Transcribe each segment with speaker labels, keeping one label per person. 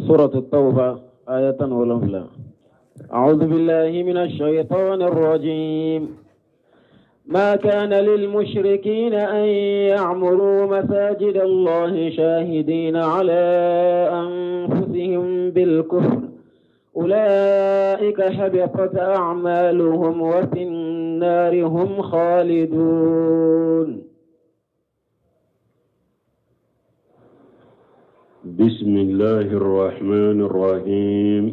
Speaker 1: سورة التوبة آية 70. أعوذ بالله من الشيطان الرجيم. ما كان للمشركين أن يعمروا مساجد الله شاهدين على أنفسهم بالكفر، أولئك حبطت أعمالهم وفي النار هم خالدون.
Speaker 2: بسم الله الرحمن الرحيم،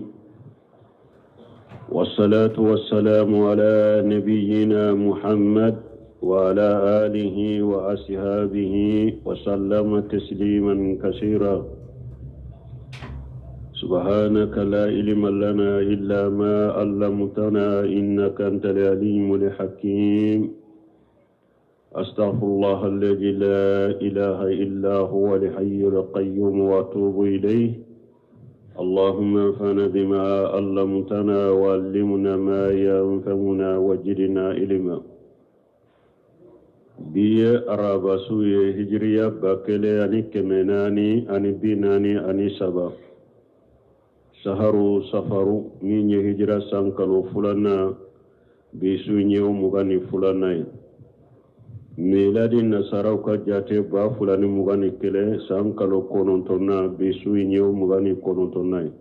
Speaker 2: والصلاة والسلام على نبينا محمد وعلى آله وأصحابه وسلم تسليما كثيرا. سبحانك لا علم لنا إلا ما علمتنا إنك أنت العليم الحكيم. أستغفر الله الذي لا إله إلا هو الحي القيوم وأتوب إليه. اللهم انفعنا بما علمتنا وعلمنا ما ينفعنا وزدنا علما. Bi ye araba su ye, hijiriya 1443, saharu safaru, min ye hijira san kalo filanan, bi su ye o 22nan ye. Miladi nasaraw ka jate 2021 san kalo kɔnɔntɔnnan, bi su ye o 29nan ye.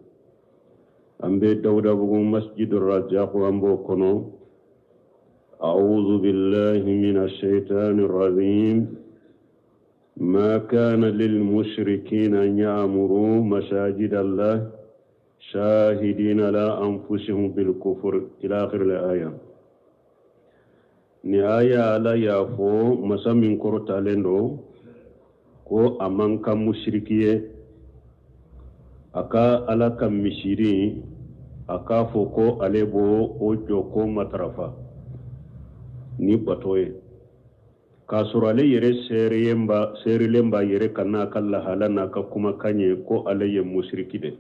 Speaker 2: An bɛ Dawudabugu Masjidu Razak, an b'o kɔnɔ. أعوذ بالله من الشيطان الرجيم. ما كان للمشركين أن يعمروا مساجد الله شاهدين على أنفسهم بالكفر، إلى آخر الآية. Ni aya, Ala y'a fɔ, masa min kɔrɔtalen don, ko a man kan musiriki ye a ka Ala ka misiri, a k'a fɔ ko ale b'o o jɔ ko matarafa ni bato ye, k'a sɔrɔ ale yɛrɛ seerelen b'a yɛrɛ kan n'a ka lahala n'a ka kumakan ye ko ale ye musiriki de.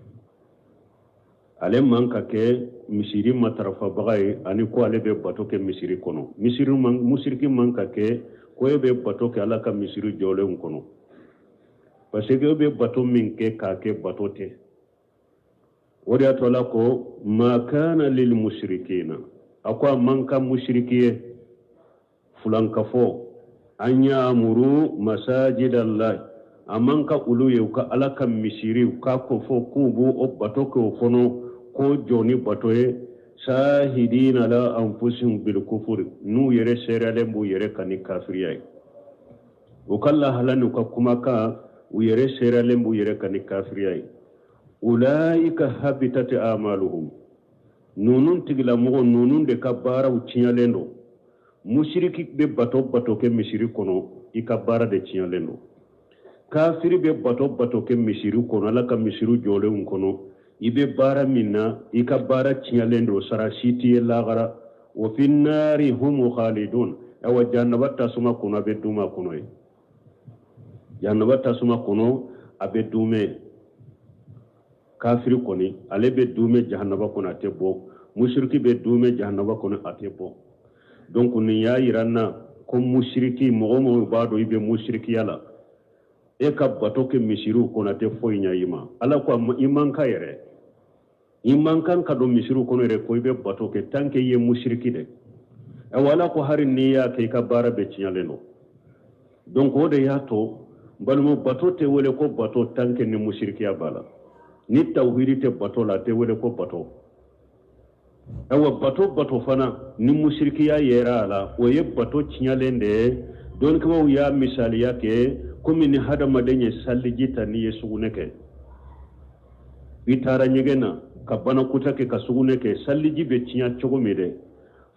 Speaker 2: Ale man ka kɛ misiri matarafabaga ye, ani ko ale bɛ bato kɛ misiri kɔnɔ. Misiri man, musiriki man ka kɛ ko e bɛ bato kɛ Ala ka misiri jɔlenw kɔnɔ, parce que e bɛ bato min kɛ k'a kɛ bato tɛ. O de y'a to Ala ko ma kana lil mushrikina, a ko a man kan musiriki ye, fulankafɔ, an ya'muru masajidallah, a man ka olu ye u ka Ala ka misiri, u k'a ko fɔ k'u b'o o bato kɛ o kɔnɔ, k'o jɔ ni bato ye, sahidina ala anfusihim bil kufuri, n'u yɛrɛ seereyalen b'u yɛrɛ kan ni kafiriya ye. U ka lahala n'u ka kumakan, u yɛrɛ seereyalen b'u yɛrɛ kan ni kafiriya ye. Ulaika habitat amaluhum, ninnu tigilamɔgɔ ninnu de ka baaraw tiɲɛlen don. Musiriki bɛ bato bato kɛ misiri kɔnɔ, i ka baara de tiɲɛlen don. Kafiri bɛ bato bato kɛ misiri kɔnɔ, Ala ka misiri jɔlenw kɔnɔ, i bɛ baara min na, i ka baara tiɲɛlen don, sara si t'i ye lahara. Wa fi nari hum khalidun, awa jahannaba tasuma kɔnɔ, a bɛ duumɛ a kɔnɔ ye. Jahannaba tasuma kɔnɔ, a bɛ duumɛ. Kafiri kɔni, ale bɛ duumɛ jahannaba kɔnɔ, a tɛ bɔ. Musiriki bɛ duumɛ jahannaba kɔnɔ, a tɛ bɔ. Donc nin y'a yira n na ko musiriki, mɔgɔ mɔgɔ b'a dɔn i bɛ musirikiya la, e ka bato kɛ misiriw kɔnɔ, a tɛ foyi ɲɛ i ma. Ala ko i man kan yɛrɛ, i man kan ka don misiriw kɔnɔ yɛrɛ ko i bɛ bato kɛ, tant que i ye musiriki dɛ. Awa, Ala ko hari n'i y'a kɛ, i ka baara bɛɛ tiɲɛlen don. Donc o de y'a to, balimaw, bato tɛ wele ko bato tant que ni musirikiya b'a la. Ni tawhidi tɛ bato la, a tɛ wele ko bato. Awa, bato bato fana ni musirikiya yera a la, o ye bato tiɲɛlen de ye. Dɔnnikɛbaaw y'a misaliya kɛ komi ni hadamaden ye saliji ta, n'i ye sugunɛ kɛ, i taara ɲɛgɛn na ka banakuta kɛ ka sugunɛ kɛ, saliji bɛ tiɲɛ cogo min dɛ,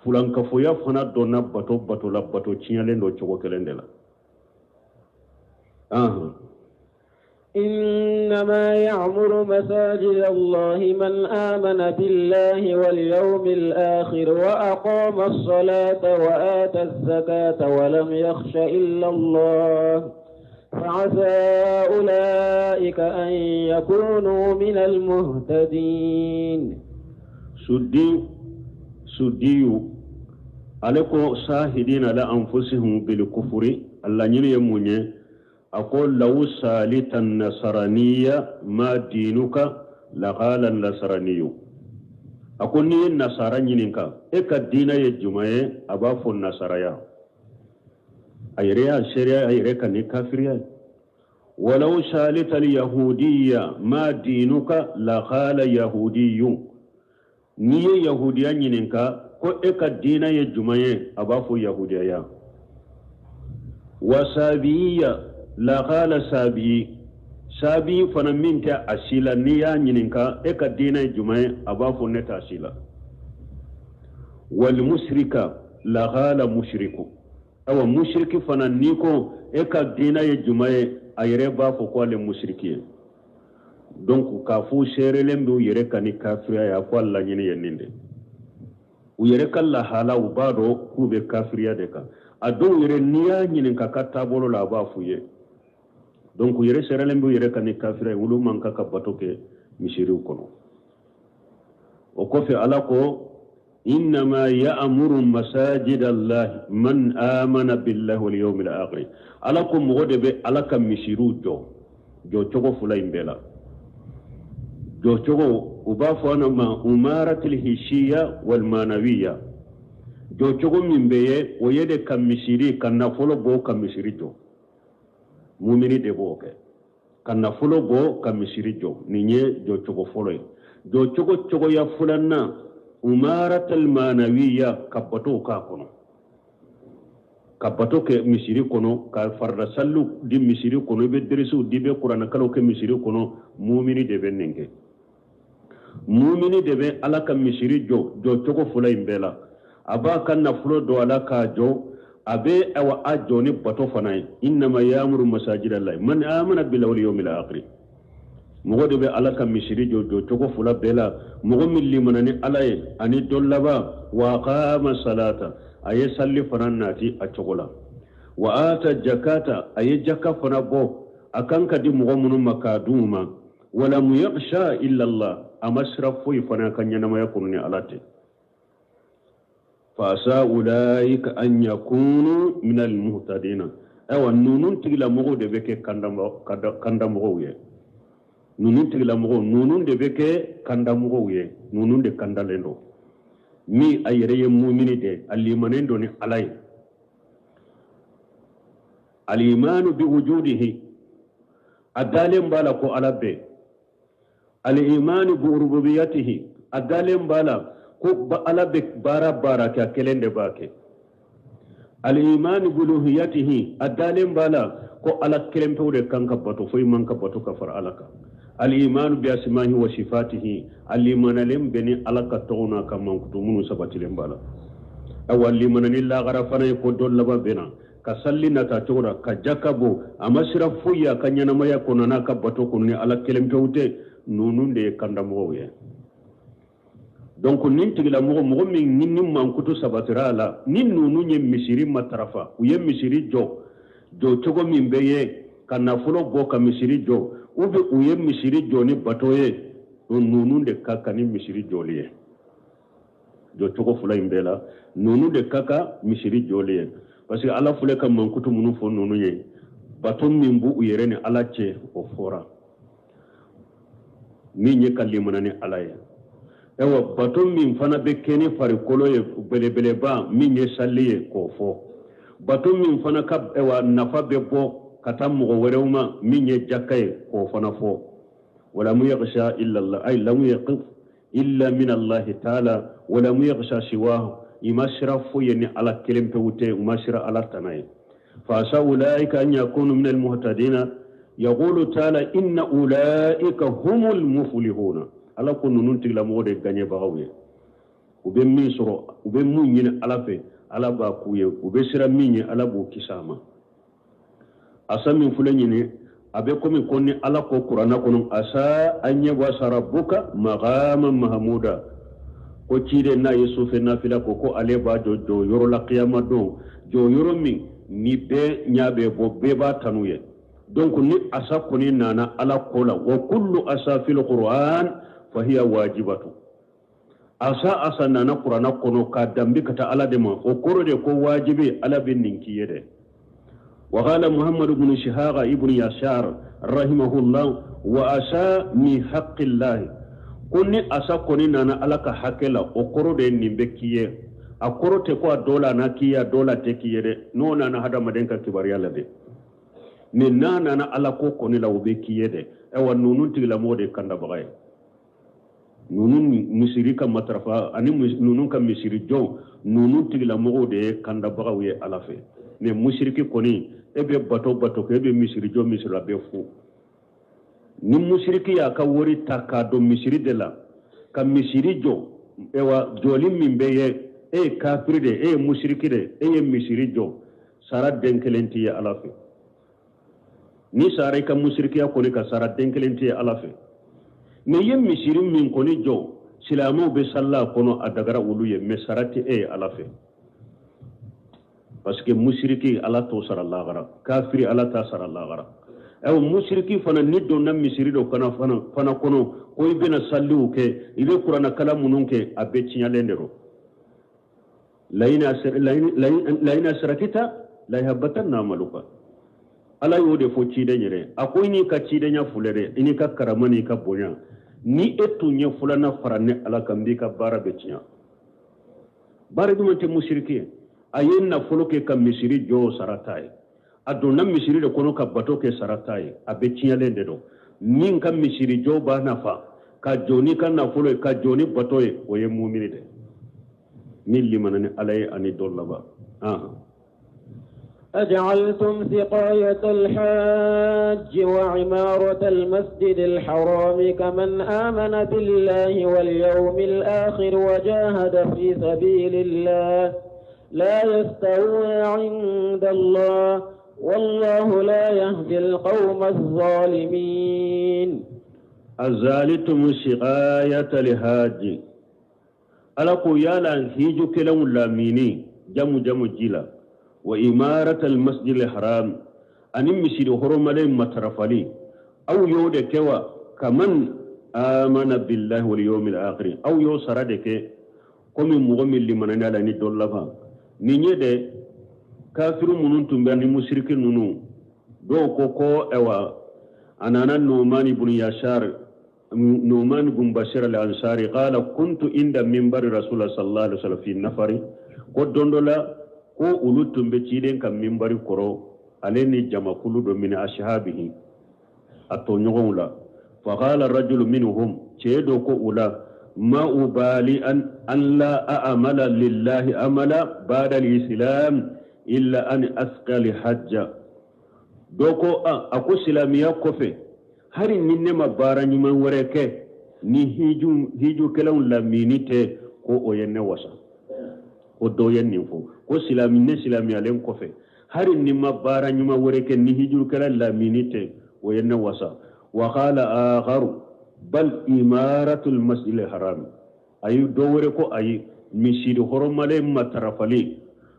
Speaker 2: fulankafoya fana donna bato bato la, bato tiɲɛlen don cogo kelen de la.
Speaker 1: إنما يعمر مساجد الله من آمن بالله واليوم الآخر وأقام الصلاة وآتى الزكاة ولم يخش إلا الله، فعسى أولئك أن يكونوا من المهتدين.
Speaker 2: Suddi Suddiyu, ale ko sahidina ala anfusihum bil kufuri, a laɲini ye mun ye? A ko law salita nasaraniya ma dinuka. laqala nasaraniyu. A ko n'i ye nasara ɲininka e ka diinɛ ye jumɛn ye, a b'a fɔ nasaraya. A yɛrɛ y'a seereya a yɛrɛ kan ni kafiriya ye. Walaw sa'alta alyahudiya ma dinuka laqala yahudiyu. N'i ye yahudiya ɲininka ko e ka diinɛ ye jumɛn ye, a b'a fɔ yahudiyaya. Wa sabiya laqala sabiyi. Sabiyi fana min tɛ a si la, n'i y'a ɲininka e ka diinɛ ye jumɛn ye, a b'a fɔ ne t'a si la. Wal mushrika laqala mushriku. Awa mushriki fana n'i ko e ka diinɛ ye jumɛn ye, a yɛrɛ b'a fɔ ko ale mushriki ye. Donc k'a fɔ seerelen b'u yɛrɛ kan ni kafiriya ye, a ko a laɲini ye nin de. U yɛrɛ ka lahala, u b'a dɔn k'u bɛ kafiriya de kan. A dɔw yɛrɛ, n'i y'a ɲininka ka taabolo la, a b'a f'u ye. Donc u yɛrɛ seerelen b'u yɛrɛ kan ni kafiriya ye, olu man kan ka bato kɛ misiriw kɔnɔ. O kɔfɛ Ala ko innama ya'muru masajid Allah man amana billahi wal yawmil akhir. Ala ko mɔgɔ de bɛ Ala ka misiriw jɔ, jɔ cogo fila in bɛɛ la. Jɔ cogo, u b'a fɔ a ma umaratil hisiya wal manawiya. Jɔ cogo min bɛ ye, o ye de ka misiri, ka nafolo bɔ ka misiri jɔ. Mumini de b'o kɛ, ka nafolo bɔ ka misiri jɔ. Nin ye jɔcogo fɔlɔ ye. Jɔcogo cogoya filanan, umaratal manawiya, ka bato k'a kɔnɔ, ka bato kɛ misiri kɔnɔ, ka farida saliw di misiri kɔnɔ, i bɛ deresiw di, i bɛ kuranɛkalanw kɛ misiri kɔnɔ. Mumini de bɛ nin kɛ. Mumini de bɛ Ala ka misiri jɔ, jɔ cogo fila in bɛɛ la. A b'a ka nafolo don a la k'a jɔ, a bɛ awa a jɔ ni bato fana ye. Innama ya'muru masajidallahi man amana billahi wal yawmil akhir. Mɔgɔ de bɛ Ala ka misiri jɔ, jɔ cogo fila bɛɛ la, mɔgɔ min limana ni Ala ye ani don laban. Wa aqama salata, a ye salli fana nati a cogo la. Wa ata jakata, a ye jaka fana bɔ, a kan ka di mɔgɔ minnu ma k'a d'u ma. Walamu yakhsha illa Allah, a ma siran foyi fana ka ɲɛnamaya kɔnɔ ni Ala tɛ. Fa asa ulaika an yakunu min almuhtadina. Ayiwa, ninnu tigilamɔgɔw de bɛ kɛ kandamɔgɔw ye. Ninnu tigilamɔgɔw, ninnu de bɛ kɛ kandamɔgɔw ye. Ninnu de kandalen don. Min a yɛrɛ ye mumini de, a limanen don ni Ala ye. Alimanu bi wujudihi, a dalen b'a la ko Ala bɛ. Alimanu bi rububiyatihi, a dalen b'a la ko Ala bɛ baara baara kɛ, a kelen de b'a kɛ. Alimanu bi uluhiyatihi, a dalen b'a la ko Ala kelen pewu de kan ka bato, foyi man ka bato ka fara Ala kan. Alimanu bi asmahi wa sifatihi, a limanalen bɛ ni Ala ka tɔgɔ n'a ka mankutu minnu sabatilen b'a la. Awa limana ni lagara fana ye ko don laban bɛ na, ka salli nata cogo la, ka jaka bɔ, a ma siran foyi a ka ɲɛnamaya kɔnɔ n'a ka bato kɔnɔ ni Ala kelen pewu tɛ. Ninnu de ye kandamɔgɔw ye. Donc nin tigilamɔgɔ, mɔgɔ min ni mankutu sabatira a la, ni ninnu ye misiri matarafa, u ye misiri jɔ, jɔ cogo min bɛ ye ka nafolo bɔ ka misiri jɔ, ou bien u ye misiri jɔ ni bato ye, ninnu de ka kan ni misiri jɔli ye. Jɔ cogo fila in bɛɛ la, ninnu de ka kan misiri jɔli ye, parce que Ala filɛ ka mankutu minnu fɔ ninnu ye, bato min b'u yɛrɛ ni Ala cɛ, o fɔra min ye ka limana ni Ala ye. Ayiwa, bato min fana bɛ kɛ ni farikolo ye, belebeleba min ye sali ye, k'o fɔ. Bato min fana ka ayiwa nafa bɛ bɔ ka taa mɔgɔ wɛrɛw ma, min ye jaka ye, k'o fana fɔ. Walamu yakhsha illa Allah, ay lamu yaqif illa min Allahi taala, walamu yakhsha siwahu. I ma siran foyi ye ni Ala kelen pewu tɛ, u ma siran Ala tana ye. Fa asa ulaika an yakunu min almuhtadina. Yaqulu taala inna ulaika humul muflihuna. Ala ko ninnu tigilamɔgɔ de gagnebagaw ye. U bɛ min sɔrɔ, u bɛ mun ɲini Ala fɛ, Ala b'a k'u ye. U bɛ siran min ye, Ala b'u kisi a ma. Asa min filɛ ɲini, a bɛ komi ko ni Ala ko kuranna kɔnɔ asa an yab'asa rabbuka maqama mahamuda, ko ciden n'a ye sufɛ nafila ko ko ale b'a jɔ jɔ yɔrɔ la kiyama don, jɔ yɔrɔ min ni bɛɛ ɲɛ bɛ bɔ, bɛɛ b'a tanu ye. Donc ni asa kɔni nana Ala ko la, wa kullu asa fil qur'an fahiya wajibatu. Asa asa nana kuranna kɔnɔ k'a danbe ka taa Ala de ma, o kɔrɔ de ko wajibi, Ala bɛ nin k'i ye dɛ. Wa qala Muhammad ibn Shihaqa ibn Yashar rahimahullah wa asa min haqqillahi. Ko ni asa kɔni nana Ala ka hakɛ la, o kɔrɔ de ye nin bɛ k'i ye. A kɔrɔ tɛ ko a dɔ la a na k'i ye, a dɔ la a tɛ k'i ye dɛ. N'o nana hadamaden ka kibaruya la dɛ. Mais n'a nana Ala ko kɔni la, o bɛ k'i ye dɛ. Ayiwa, ninnu tigilamɔgɔ de ye kandabaga ye. Ninnu misiri ka matarafa ani ninnu ka misiri jɔ, ninnu tigilamɔgɔw de ye kandabagaw ye Ala fɛ. Mais musiriki kɔni, e bɛ bato bato kɛ, e bɛ misiri jɔ misiri la, a bɛ fu. Ni musiriki y'a ka wari ta k'a don misiri de la ka misiri jɔ, ayiwa, jɔli min bɛ ye, e ye kafiri de, e ye musiriki de, e ye misiri jɔ, sara den kelen t'i ye Ala fɛ. N'i sara i ka musirikiya kɔni ka sara den kelen t'i ye Ala fɛ. Mais i ye misiri min kɔni jɔ, silamɛw bɛ salila a kɔnɔ, a dagara olu ye, mais sara tɛ e ye Ala fɛ. Parce que musiriki, Ala t'o sara lahara. Kafiri, Ala t'a sara lahara. Ayiwa, musiriki fana, ni donna misiri dɔ kana fana kɔnɔ ko i bɛna saliw kɛ, i bɛ kuranɛkalan minnu kɛ, a bɛɛ tiɲɛlen de don. Layina asirakita layahabatanna amaluka. Ala y'o de fɔ ciden yɛrɛ. A ko i n'i ka cidenya filɛ dɛ, i n'i ka karama n'i ka bonya, ni e tun ye filanan fara ne Ala kan, n b'i ka baara bɛɛ tiɲɛ. Baara jumɛn tɛ musiriki ye? A ye nafolo kɛ ka misiri jɔ, sara t'a ye. A donna misiri de kɔnɔ ka bato kɛ, sara t'a ye. A bɛɛ tiɲɛlen de don. Min ka misiri jɔ b'a nafa ka jɔ n'i ka nafolo ye, ka jɔ ni bato ye, o ye mumini de min limana ni Ala ye ani don laban.
Speaker 1: أجعلتم سقاية الحاج وعمارة المسجد الحرام كمن آمن بالله واليوم الآخر وجاهد في سبيل الله لا يستوون عند الله والله لا يهدي القوم الظالمين.
Speaker 2: أجعلتم سقاية الحاج. Ala ko yala hijukɛlaw lamini jamu jamu ji la, wa imarat almasjid alharam, ani misiri hɔrɔmalen matarafali, aw y'o de kɛ wa? Kaman amana billahi wal yawmil akhir, aw y'o sara de kɛ komi mɔgɔ min limanani Ala ni don laban. Nin ye dɛ, kafiru minnu tun bɛ ni musiriki ninnu, dɔw ko ayiwa, a nana Numan ibn Yashar, Numan bin Bashir al-Ansari, qala kuntu inda minbari Rasulullah sallallahu alaihi wasallam fi nafari. Ko don dɔ la, ko olu tun bɛ ciden ka minbari kɔrɔ, ale ni jamakulu dɔ min ashabihi, a tɔɲɔgɔnw la. Faqala rajulu minhum, cɛ dɔ ko u la: ma ubali an la a'mala lillahi amala ba'da al-islam illa an asqa li hajja. Dɔ ko a ko silamɛya kɔfɛ, hali ni ne ma baara ɲuman wɛrɛ kɛ ni hijukɛlaw lamini tɛ, ko o ye ne wasa. Ko dɔ ye nin fɔ ko silami ne silamɛyalen kɔfɛ, hali ni ma baara ɲuman wɛrɛ kɛ ni hijukɛla lamini tɛ, o ye ne wasa. Wa qala akharu bal imaratul masjidil haram. Ayi, dɔ wɛrɛ ko ayi, misiri hɔrɔmalen matarafali,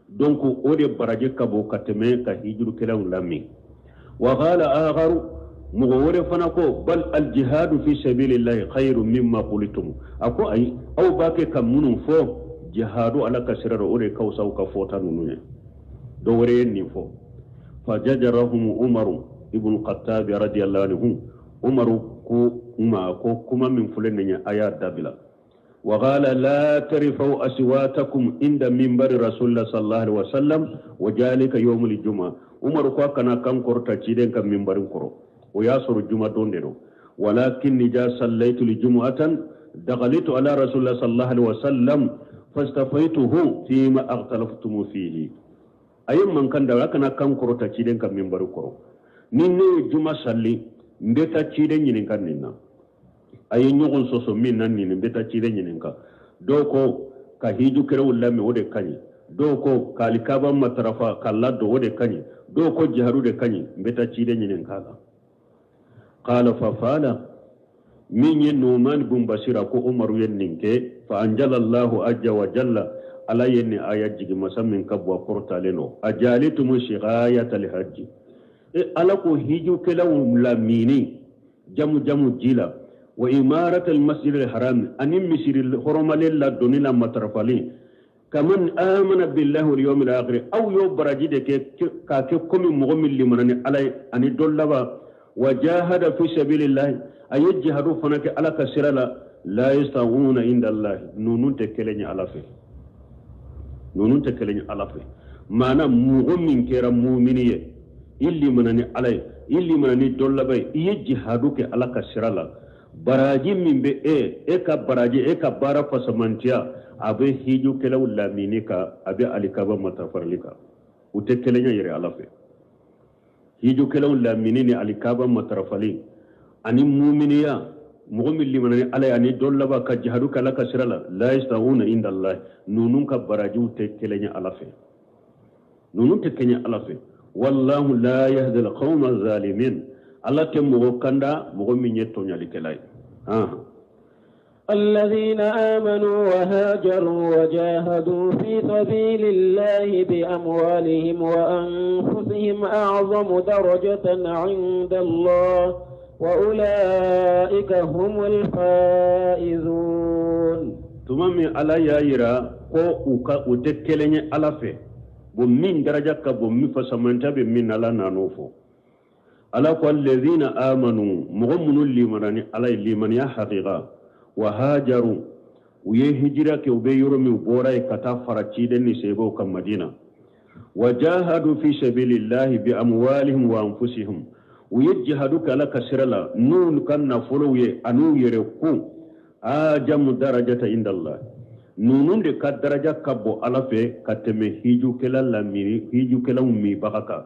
Speaker 2: donc o de baraji ka bon ka tɛmɛ ka hijurukɛlaw lamin. Wa qala akharu, mɔgɔ wɛrɛ fana ko bal aljihadu fi sabilillahi khairu mimma qultum. A ko ayi, aw b'a kɛ ka minnu fɔ, jihadu Ala ka sira rɔ, o de ka fisa aw ka fɔta ninnu ye. Dɔ wɛrɛ ye nin fɔ. Fajajarahum Umaru ibn Khattabi radiyallahu anhu. Umaru ko u ma ko kuma min filɛ nin ye, a y'a dabila. وقال لا ترفعوا أصواتكم عند منبر رسول الله صلى الله عليه وسلم وذلك يوم الجمعة. عمر ko kana kan kɔrɔta ciden ka minbari kɔrɔ, o y'a sɔrɔ juma don de don. ولكن إذا صليت الجمعة دخلت على رسول الله صلى الله عليه وسلم فاستفتيته فيما اختلفتم فيه. A ye mankan da, a kana kan kɔrɔta ciden ka minbari kɔrɔ. Ni ne ye juma sali, n bɛ taa ciden ɲininka nin na. A ye ɲɔgɔn sɔsɔ min na nin, n bɛ taa ciden ɲininka. Dɔw ko ka hiju kɛlaw lamɛn, o de ka ɲi. Dɔw ko k'alikaba matarafa k'a ladon, o de ka ɲi. Dɔw ko jihadu de ka ɲi. N bɛ taa ciden ɲininka la. Qala fa fala, min ye Numan bun Basira ko Umaru ye nin kɛ. Fa anjalallahu azza wa jalla, Ala ye nin aya jigi, masa min ka bon, a kɔrɔtalen don: ajalitumu sigayatal hajji. E Ala ko hijukɛlaw lamini jamu jamu ji la, wa imaratal masjid al haram, ani misiri hɔrɔmalen ladonni la matarafali, kaman amana billahi wal yawmil akhir, aw y'o baraji de kɛ k'a kɛ komi mɔgɔ min limana ni Ala ye ani don laban, wa jahada fi sabilillahi, a ye jihadu fana kɛ Ala ka sira la. la yastawuna inda allahi, ninnu tɛ kelen ye Ala fɛ, ninnu tɛ kelen ye Ala fɛ. Maana mɔgɔ min kɛra mumini ye, i limana ni Ala ye, i limana ni don laban ye, i ye jihadu kɛ Ala ka sira la, baraji min bɛ e e ka baraji, e ka baara fasamantiya, a bɛ hijukɛlaw lamini kan, a bɛ alikaba matarafarili kan. U tɛ kelen ye yɛrɛ Ala fɛ. Hijukɛlaw lamini ni alikaba matarafali ani muminiya, mɔgɔ min limana ni Ala ye ani don laban, ka jihadu kɛ Ala ka sira la, la yastawuna inda Allah, ninnu ka barajiw tɛ kelen ye Ala fɛ, ninnu tɛ kelen ye Ala fɛ. Wallahu la yahdi alqawma zalimin, Ala tɛ mɔgɔ kanda mɔgɔ min ye tɔɲalikɛla ye.
Speaker 1: الذين آمنوا وهاجروا وجاهدوا في سبيل الله بأموالهم وأنفسهم أعظم درجة عند الله وأولئك هم الفائزون.
Speaker 2: Tuma min Ala y'a yira ko u ka u tɛ kelen ye Ala fɛ, bon, min daraja ka bon, min fasamanta bɛ min na, Ala nan'o fɔ. Ala ko alladhina amanu, mɔgɔ minnu limana ni Ala ye limaniya hakika, wa hajaru, u ye hijira kɛ, u bɛ yɔrɔ min, u bɔra yen ka taa fara ciden ni sebaw kan Madina, wa jahadu fi sabilillahi bi amwalihim wa anfusihim, u ye jihadu kɛ Ala ka sira la n'u ka nafolow ye an'u yɛrɛ kun, ajamu darajata indallah, ninnu de ka daraja ka bon Ala fɛ ka tɛmɛ hijukɛla lamini hijukɛlaw minbaga kan,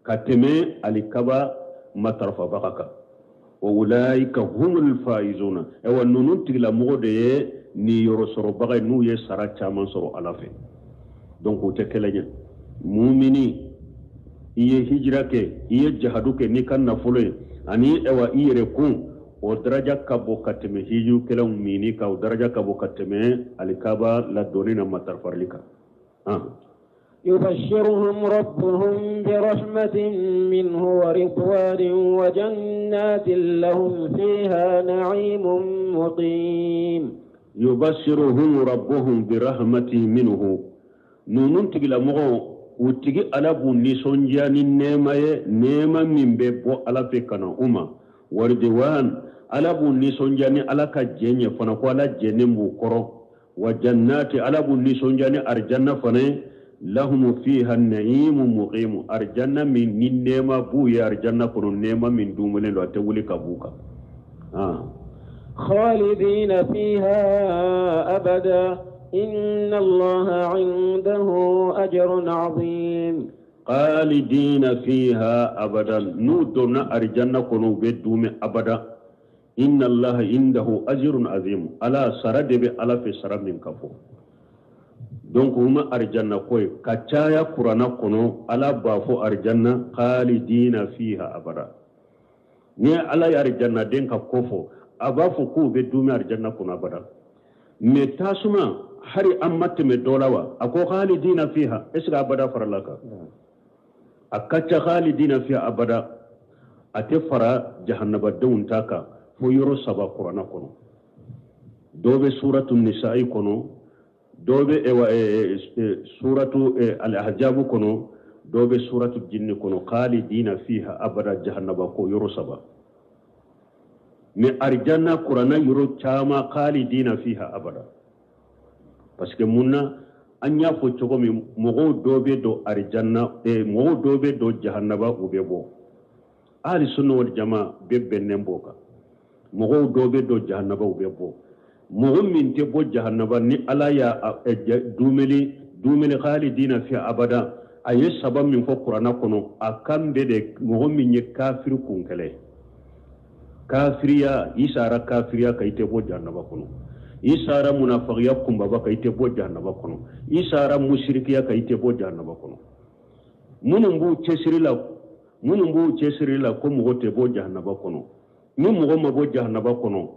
Speaker 2: ka tɛmɛ alikaba matarafabaga kan. Wa ulaika humul faizuna, ayiwa, ninnu tigilamɔgɔ de ye niyɔrɔ sɔrɔbaga ye, n'u ye sara caman sɔrɔ Ala fɛ. Donc u tɛ kelen ye. Mumini, i ye hijira kɛ, i ye jahadu kɛ n'i ka nafolo ye ani ayiwa i yɛrɛ kun, o daraja ka bon ka tɛmɛ hijukɛlaw minni kan, o daraja ka bon ka tɛmɛ alikaba ladonni na matarafarili kan.
Speaker 1: يبشرهم ربهم برحمة منه ورضوان وجنات لهم فيها نعيم مقيم.
Speaker 2: يبشرهم ربهم برحمة منه, ninnu tigilamɔgɔw, u tigi Ala b'u nisɔndiya ni nɛɛma ye, nɛɛma min bɛ bɔ Ala fɛ ka na u ma, waridwan, Ala b'u nisɔndiya ni Ala ka jɛn ye fana, ko Ala jɛnnen b'u kɔrɔ, wa jannati, Ala b'u nisɔndiya ni arijanna fana ye, lahumu fiha na'imu muqimu, arijanna min ni nɛɛma b'u ye arijanna kɔnɔ, nɛɛma min dumuni don, a tɛ wuli ka b'u kan.
Speaker 1: خالدين فيها أبدا إن الله عنده أجر عظيم.
Speaker 2: خالدين فيها أبدا, n'u donna arijanna kɔnɔ, u bɛ duumɛ abada. Inna Allaha indahu ajrun azim, Ala sara de bɛ Ala fɛ, sara min ka fɔ. Donc u ma arijanna ko ye ka caya Kuranna kɔnɔ. Ala b'a fɔ arijanna khalidina fiha abada. Ni Ala ye arijannaden ka ko fɔ, a b'a fɔ k'u bɛ duumɛ arijanna kɔnɔ abada. Mais tasuma, hari an ma tɛmɛ dɔ la wa, a ko khalidina fiha, est ce que abada farala kan? A ka ca khalidina fiha abada, a tɛ fara jahannabadenw ta kan fo yɔrɔ saba Kuranna kɔnɔ. Dɔw bɛ Suratu Nisa'i kɔnɔ, dɔw bɛ Suratu Al-Ahjabu kɔnɔ, dɔw bɛ Suratu Jinni kɔnɔ. Khalidina fiha abada, jahannaba ko yɔrɔ saba. Mais arijanna, Kuranna yɔrɔ caman khalidina fiha abada, parce que mun na? An y'a fɔ cogo min, mɔgɔw dɔw bɛ don arijanna, mɔgɔw dɔw bɛ don jahannaba, u bɛ bɔ. Ahli sunna wal jama bɛɛ bɛnnen b'o kan. Mɔgɔw dɔw bɛ don jahannaba, u bɛ bɔ. Mɔgɔ min tɛ bɔ jahannaba, ni Ala y'a dumeli dumeli khalidina fi abada, a ye saba min fɔ Kuranna kɔnɔ, a kan bɛ de mɔgɔ min ye kafiri kun kɛlɛ, kafiriya, i sara kafiriya kan, i tɛ bɔ jahannaba kɔnɔ. I sara munafagiya kunbaba kan, i tɛ bɔ jahannaba kɔnɔ. I sara musirikiya kan, i tɛ bɔ jahannaba kɔnɔ. Minnu b'u cɛsiri la ko mɔgɔ tɛ bɔ jahannaba kɔnɔ, ni mɔgɔ ma bɔ jahannaba kɔnɔ,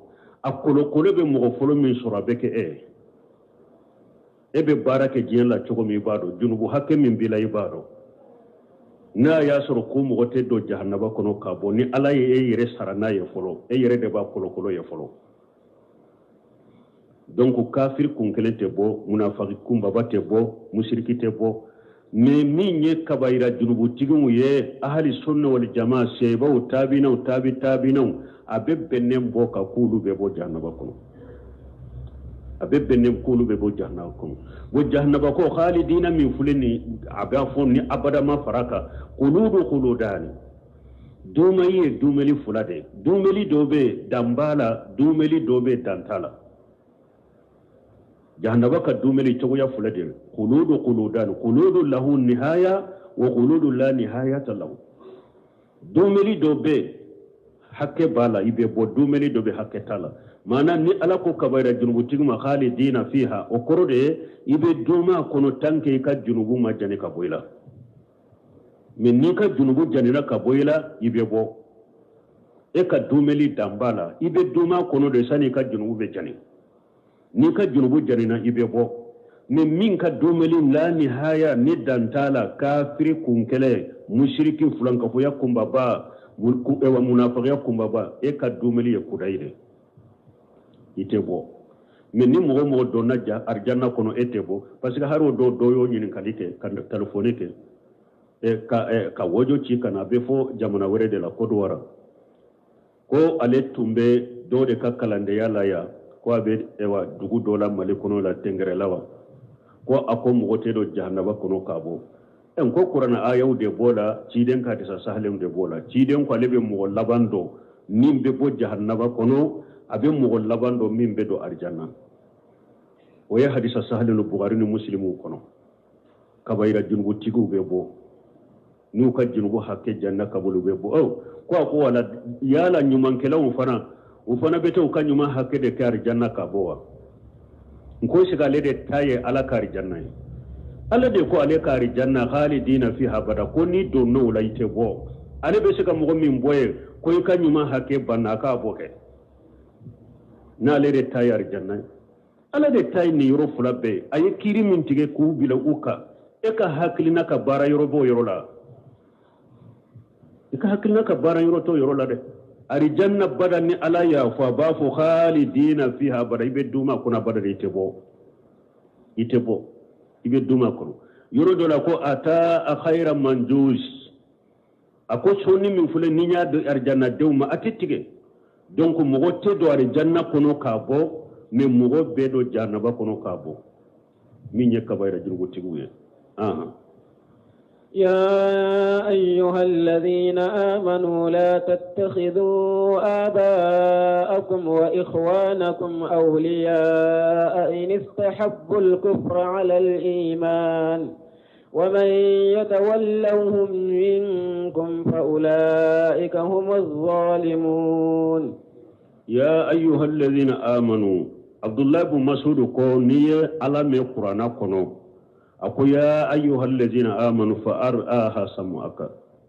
Speaker 2: a kolokolo bɛ mɔgɔ fɔlɔ min sɔrɔ, a bɛ kɛ e ye. E bɛ baara kɛ diɲɛ la cogo min, i b'a dɔn junubu hakɛ min b'i la, i b'a dɔn. N'a y'a sɔrɔ ko mɔgɔ tɛ don jahannaba kɔnɔ ka bɔ, ni Ala ye e yɛrɛ sara n'a ye fɔlɔ, e yɛrɛ de b'a kolokolo ye fɔlɔ. Donc kafiri kun kelen tɛ bɔ, munafaki kunbaba tɛ bɔ, musiriki tɛ bɔ. Mais min ye kabayira junubutigiw ye, ahali sunna wal jama, sebaw, tabinaw, tabi tabinaw, a bɛ bɛnnen bɔ ka k'olu bɛ bɔ jahannaba kɔnɔ. A bɛ bɛn ne k'olu bɛ bɔ jahanaba kɔnɔ. Bon, jahanaba ko khalidina min filɛ nin, a b'a fɔ ni abada ma fara kan, khuludu khuludani, dumɛli ye dumɛli fila de ye. Dumɛli dɔ bɛ yen, dan b'a la, dumɛli dɔ bɛ yen, dan t'a la. Jahanaba ka dumɛli cogoya fila de ye: khuludu khuludani, khuludu lahu nihaya wa khuludu la nihayata lahu. Dumɛli dɔ bɛ yen, hakɛ b'a la, i bɛ bɔ. Dumɛli dɔ bɛ, hakɛ t'a la. Maana ni Ala ko kabayira junubutigi ma khalidina fiha, o kɔrɔ de ye i bɛ duumɛ a kɔnɔ tant que i ka junubu ma jani ka bɔ i la. Mais n'i ka junubu janina ka bɔ i la, i bɛ bɔ. E ka dumɛli dan b'a la, i bɛ duumɛ a kɔnɔ de sani i ka junubu bɛ jani. N'i ka junubu janina, i bɛ bɔ. Mais min ka dumɛli la nihaya, ni dan t'a la, kafiri kunkɛlɛ, musiriki fulankafoya kunbaba, munafagiya kunbaba, e ka dumɛli ye kudayi de, i tɛ bɔ. Mais ni mɔgɔ mɔgɔ donna ja arijanna kɔnɔ, e tɛ bɔ, parce que hari o dɔw dɔw y'o ɲininkali kɛ ka telefɔni kɛ ka audio ci ka na. A bɛ fɔ jamana wɛrɛ de la, Kodowara, ko ale tun bɛ dɔw de ka kalandenya la yan, ko a bɛ ewa dugu dɔ la Mali kɔnɔ la, Tɛngɛrɛla wa. Ko a ko mɔgɔ tɛ don jahanaba kɔnɔ k'a bɔ. Ɛ, n ko kuranɛ ayaw de b'o la, ciden ka hadisa sahalenw de b'o la. Ciden ko ale bɛ mɔgɔ laban dɔn min bɛ bɔ jahanaba kɔnɔ, a bɛ mɔgɔ laban dɔn min bɛ don arijanna. O ye hadisa sahalen don Bukari ni Musilimuw kɔnɔ. Kabayira junubutigiw bɛ bɔ n'u ka junubu hakɛ janna ka bolo, u bɛ bɔ. Ko a ko wala yala ɲumankɛlaw fana, u fana bɛ taa u ka ɲuman hakɛ de kɛ arijanna ka bɔ wa? N ko sigi ale de ta ye Ala ka arijanna ye. Ala de ko ale ka arijanna khalidina fiha abada, ko n'i donna o la, i tɛ bɔ. Ale bɛ se ka mɔgɔ min bɔ ye ko i ka ɲuman hakɛ banna, a k'a bɔ kɛ. N'ale de ta ye arijanna ye, Ala de ta ye nin yɔrɔ fila bɛɛ ye. A ye kiiri min tigɛ k'u bila u kan, e ka hakilina ka baara yɔrɔ b'o yɔrɔ la? I ka hakilina ka baara yɔrɔ t'o yɔrɔ la dɛ. Arijanna bada, ni Ala y'a fɔ, a b'a fɔ khalidina fiha abada, i bɛ duumɛ a kɔnɔ abada de, i tɛ bɔ, i tɛ bɔ, i bɛ duumɛ a kɔnɔ. Yɔrɔ dɔ la ko ata khayra manjuz, a ko sɔnni min filɛ ni n y'a don arijannadenw ma, a tɛ tigɛ. Donc mɔgɔ tɛ don arijanna kɔnɔ k'a bɔ, mais mɔgɔ bɛ don jahanaba kɔnɔ k'a bɔ, min ye kabayira jurubutigiw ye. Ahan.
Speaker 1: يا أيها الذين آمنوا لا تتخذوا آباءكم وإخوانكم أولياء إن استحبوا الكفر على الإيمان ومن يتولهم منكم فأولئك هم الظالمون.
Speaker 2: يا أيها الذين آمنوا، عبد الله بن مسعود ko n'i ye Ala mɛn kuranna kɔnɔ, a ko يا أيها الذين آمنوا فارعها سمعك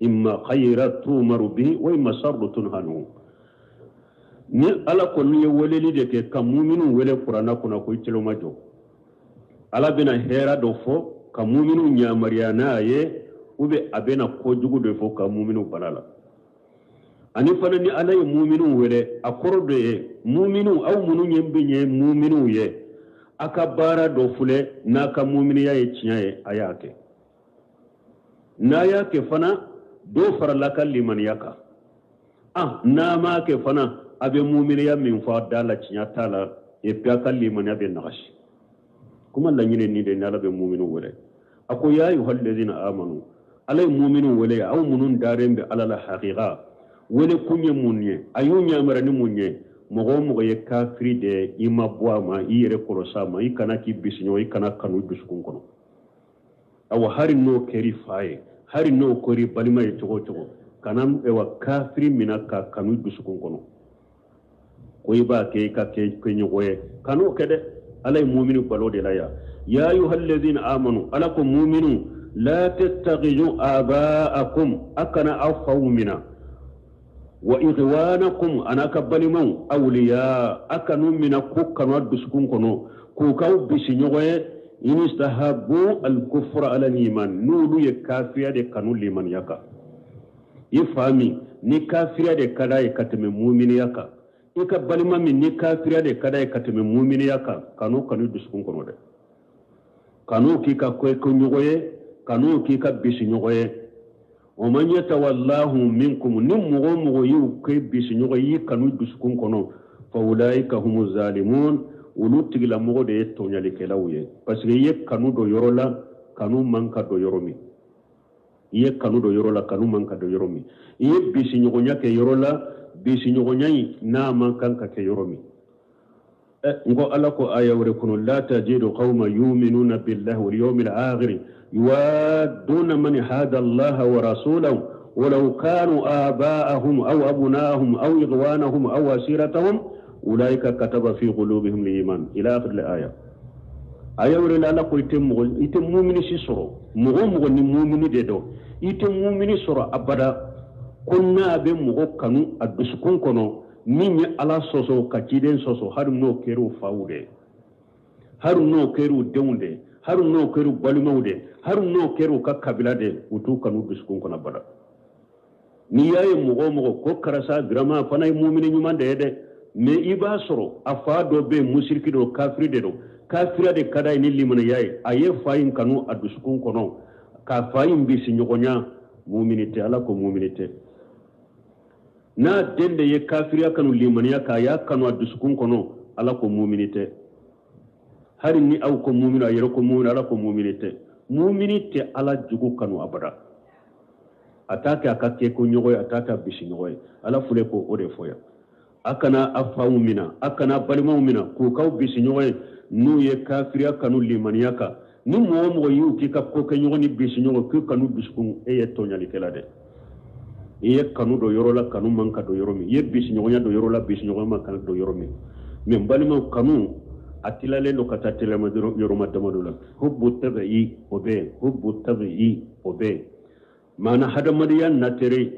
Speaker 2: إما خير تؤمر به وإما شر تنهى عنه. Ni Ala kɔni ye weleli de kɛ ka muminu wele kuranna kɔnɔ, ko i telo jɔ, Ala bɛna hɛra dɔ fɔ ka muminu yamaruya n'a ye, ou bien a bɛna kojugu dɔ fɔ ka muminu bala la. Ani fana ni Ala ye muminu wele, a kɔrɔ dɔ ye muminu, aw minnu ye bɛ ye muminu ye, a ka baara dɔ filɛ, n'a ka muminiya ye tiɲɛ ye, a y'a kɛ. N'a y'a kɛ fana, dɔ farala ka limaniya kan. Ah, n'a m'a kɛ fana, a bɛ muminiya min fɔ a da la, tiɲɛ t'a la, et puis a ka limaniya bɛ nagasi. Kuma laɲini nin de ni Ala bɛ muminu wele. A ko يا أيها الذين آمنوا, Ala ye muminu wele, aw minnu daren bɛ Ala la hakika. Wele kun ye mun ye? A y'u ɲamara ni mun ye? Mɔgɔ o mɔgɔ ye kafiri de, i ma bɔ a ma, i yɛrɛ kɔlɔsi a ma, i kana k'i bisiɲɔgɔn, i kana kanu dusukun kɔnɔ. Awa, hari n'o kɛr'i fa ye, hari n'o kɛr'i balima ye, cogo o cogo, kana ewa kafiri mina ka kanu dusukun kɔnɔ ko i b'a kɛ i ka kɛ ɲɔgɔn ye. Kan'o kɛ dɛ. Ala ye muminu balo de la yan. يا أيها الذين آمنوا, Ala ko muminu, لا تتخذوا آباءكم, a kana aw faw mina, وإخوانكم, an'a ka balimaw, أولياء, a kan'u mina ko kanu a dusukun kɔnɔ k'u k'aw bisi ɲɔgɔn ye, إن استحبوا الكفر على الإيمان, n'olu ye kafiya de kanu limaniya kan. I fa min ni kafiriya de ka d'a ye ka tɛmɛ muminiya kan, i ka balima min ni kafiriya de ka d'a ye ka tɛmɛ muminiya kan, kan'o kanu dusukun kɔnɔ dɛ. Kan'o k'i ka ko ɲɔgɔn ye, kan'o k'i ka bisi ɲɔgɔn ye. ومن يتولهم منكم, ni mɔgɔ o mɔgɔ y'u kɛ bisi ɲɔgɔn ye, y'i kanu dusukun kɔnɔ, فأولئك هم الظالمون. Olu tigilamɔgɔ de ye tɔɲalikɛlaw ye, parce que i ye kanu don yɔrɔ la, kanu man ka don yɔrɔ min. I ye kanu don yɔrɔ la, kanu man ka don yɔrɔ min. I ye bisiɲɔgɔnya kɛ yɔrɔ la, bisiɲɔgɔnya in n'a man kan ka kɛ yɔrɔ min. N ko Ala ko aya wɛrɛ kɔnɔ: la tajidu qawma yuminuna billahi wal yawmil akhir yuwadduna man hada Allah wa rasulahu walau kanu aba'ahum aw abna'ahum aw ikhwanahum aw ashiratahum ulaika kataba fi qulubihim al-iman, ila akhir al-aya. Aya wɛrɛ la, Ala ko i tɛ mɔgɔ, i tɛ mumini si sɔrɔ, mɔgɔ o mɔgɔ ni mumini de don, i tɛ mumini sɔrɔ abada ko n'a bɛ mɔgɔ kanu a dusukun kɔnɔ min ye Ala sɔsɔ ka ciden sɔsɔ, hali n'o kɛra u faw de, hali n'o kɛra u denw de, hali n'o kɛra u balimaw de, hali n'o kɛra u ka kabila de, u t'u kanu dusukun kɔnɔ abada. N'i y'a ye mɔgɔ o mɔgɔ ko karisa vraiment fana ye mumini ɲuman de ye dɛ, mais i b'a sɔrɔ a fa dɔ bɛ yen, musiriki don, kafiri de don, kafiriya de ka d'a ye ni limaniya ye, a ye fa in kanu a dusukun kɔnɔ ka fa in bisi ɲɔgɔnya, mumini tɛ. Ala ko mumini tɛ. N'a den de ye kafiriya kanu limaniya kan, a y'a kanu a dusukun kɔnɔ, Ala ko mumini tɛ. Hali ni aw ko mumini, a yɛrɛ ko mumini, Ala ko mumini tɛ. Mumini tɛ Ala jugu kanu abada. A t'a kɛ a ka kɛ ko ɲɔgɔn ye, a t'a kɛ a bisi ɲɔgɔn ye. Ala filɛ ko o de fɔ yan: a kana a faw mina, a kana balimaw mina k'u k'aw bisi ɲɔgɔn ye n'u ye kafiriya kanu limaniya kan. Ni mɔgɔ o mɔgɔ y'u k'i ka ko kɛ ɲɔgɔn ni bisi ɲɔgɔn k'u kanu dusukun, e ye tɔɲalikɛla dɛ. I ye kanu don yɔrɔ la, kanu man ka don yɔrɔ min. I ye bisiɲɔgɔnya don yɔrɔ la, bisiɲɔgɔnya man ka don yɔrɔ min. Mais n balimaw, kanu a tilalen don ka taa tilama yɔrɔma damadɔ la. Hubbu tabi'i, o bɛ yen. Hubbu tabi'i, o bɛ yen. Maana hadamadenya natere,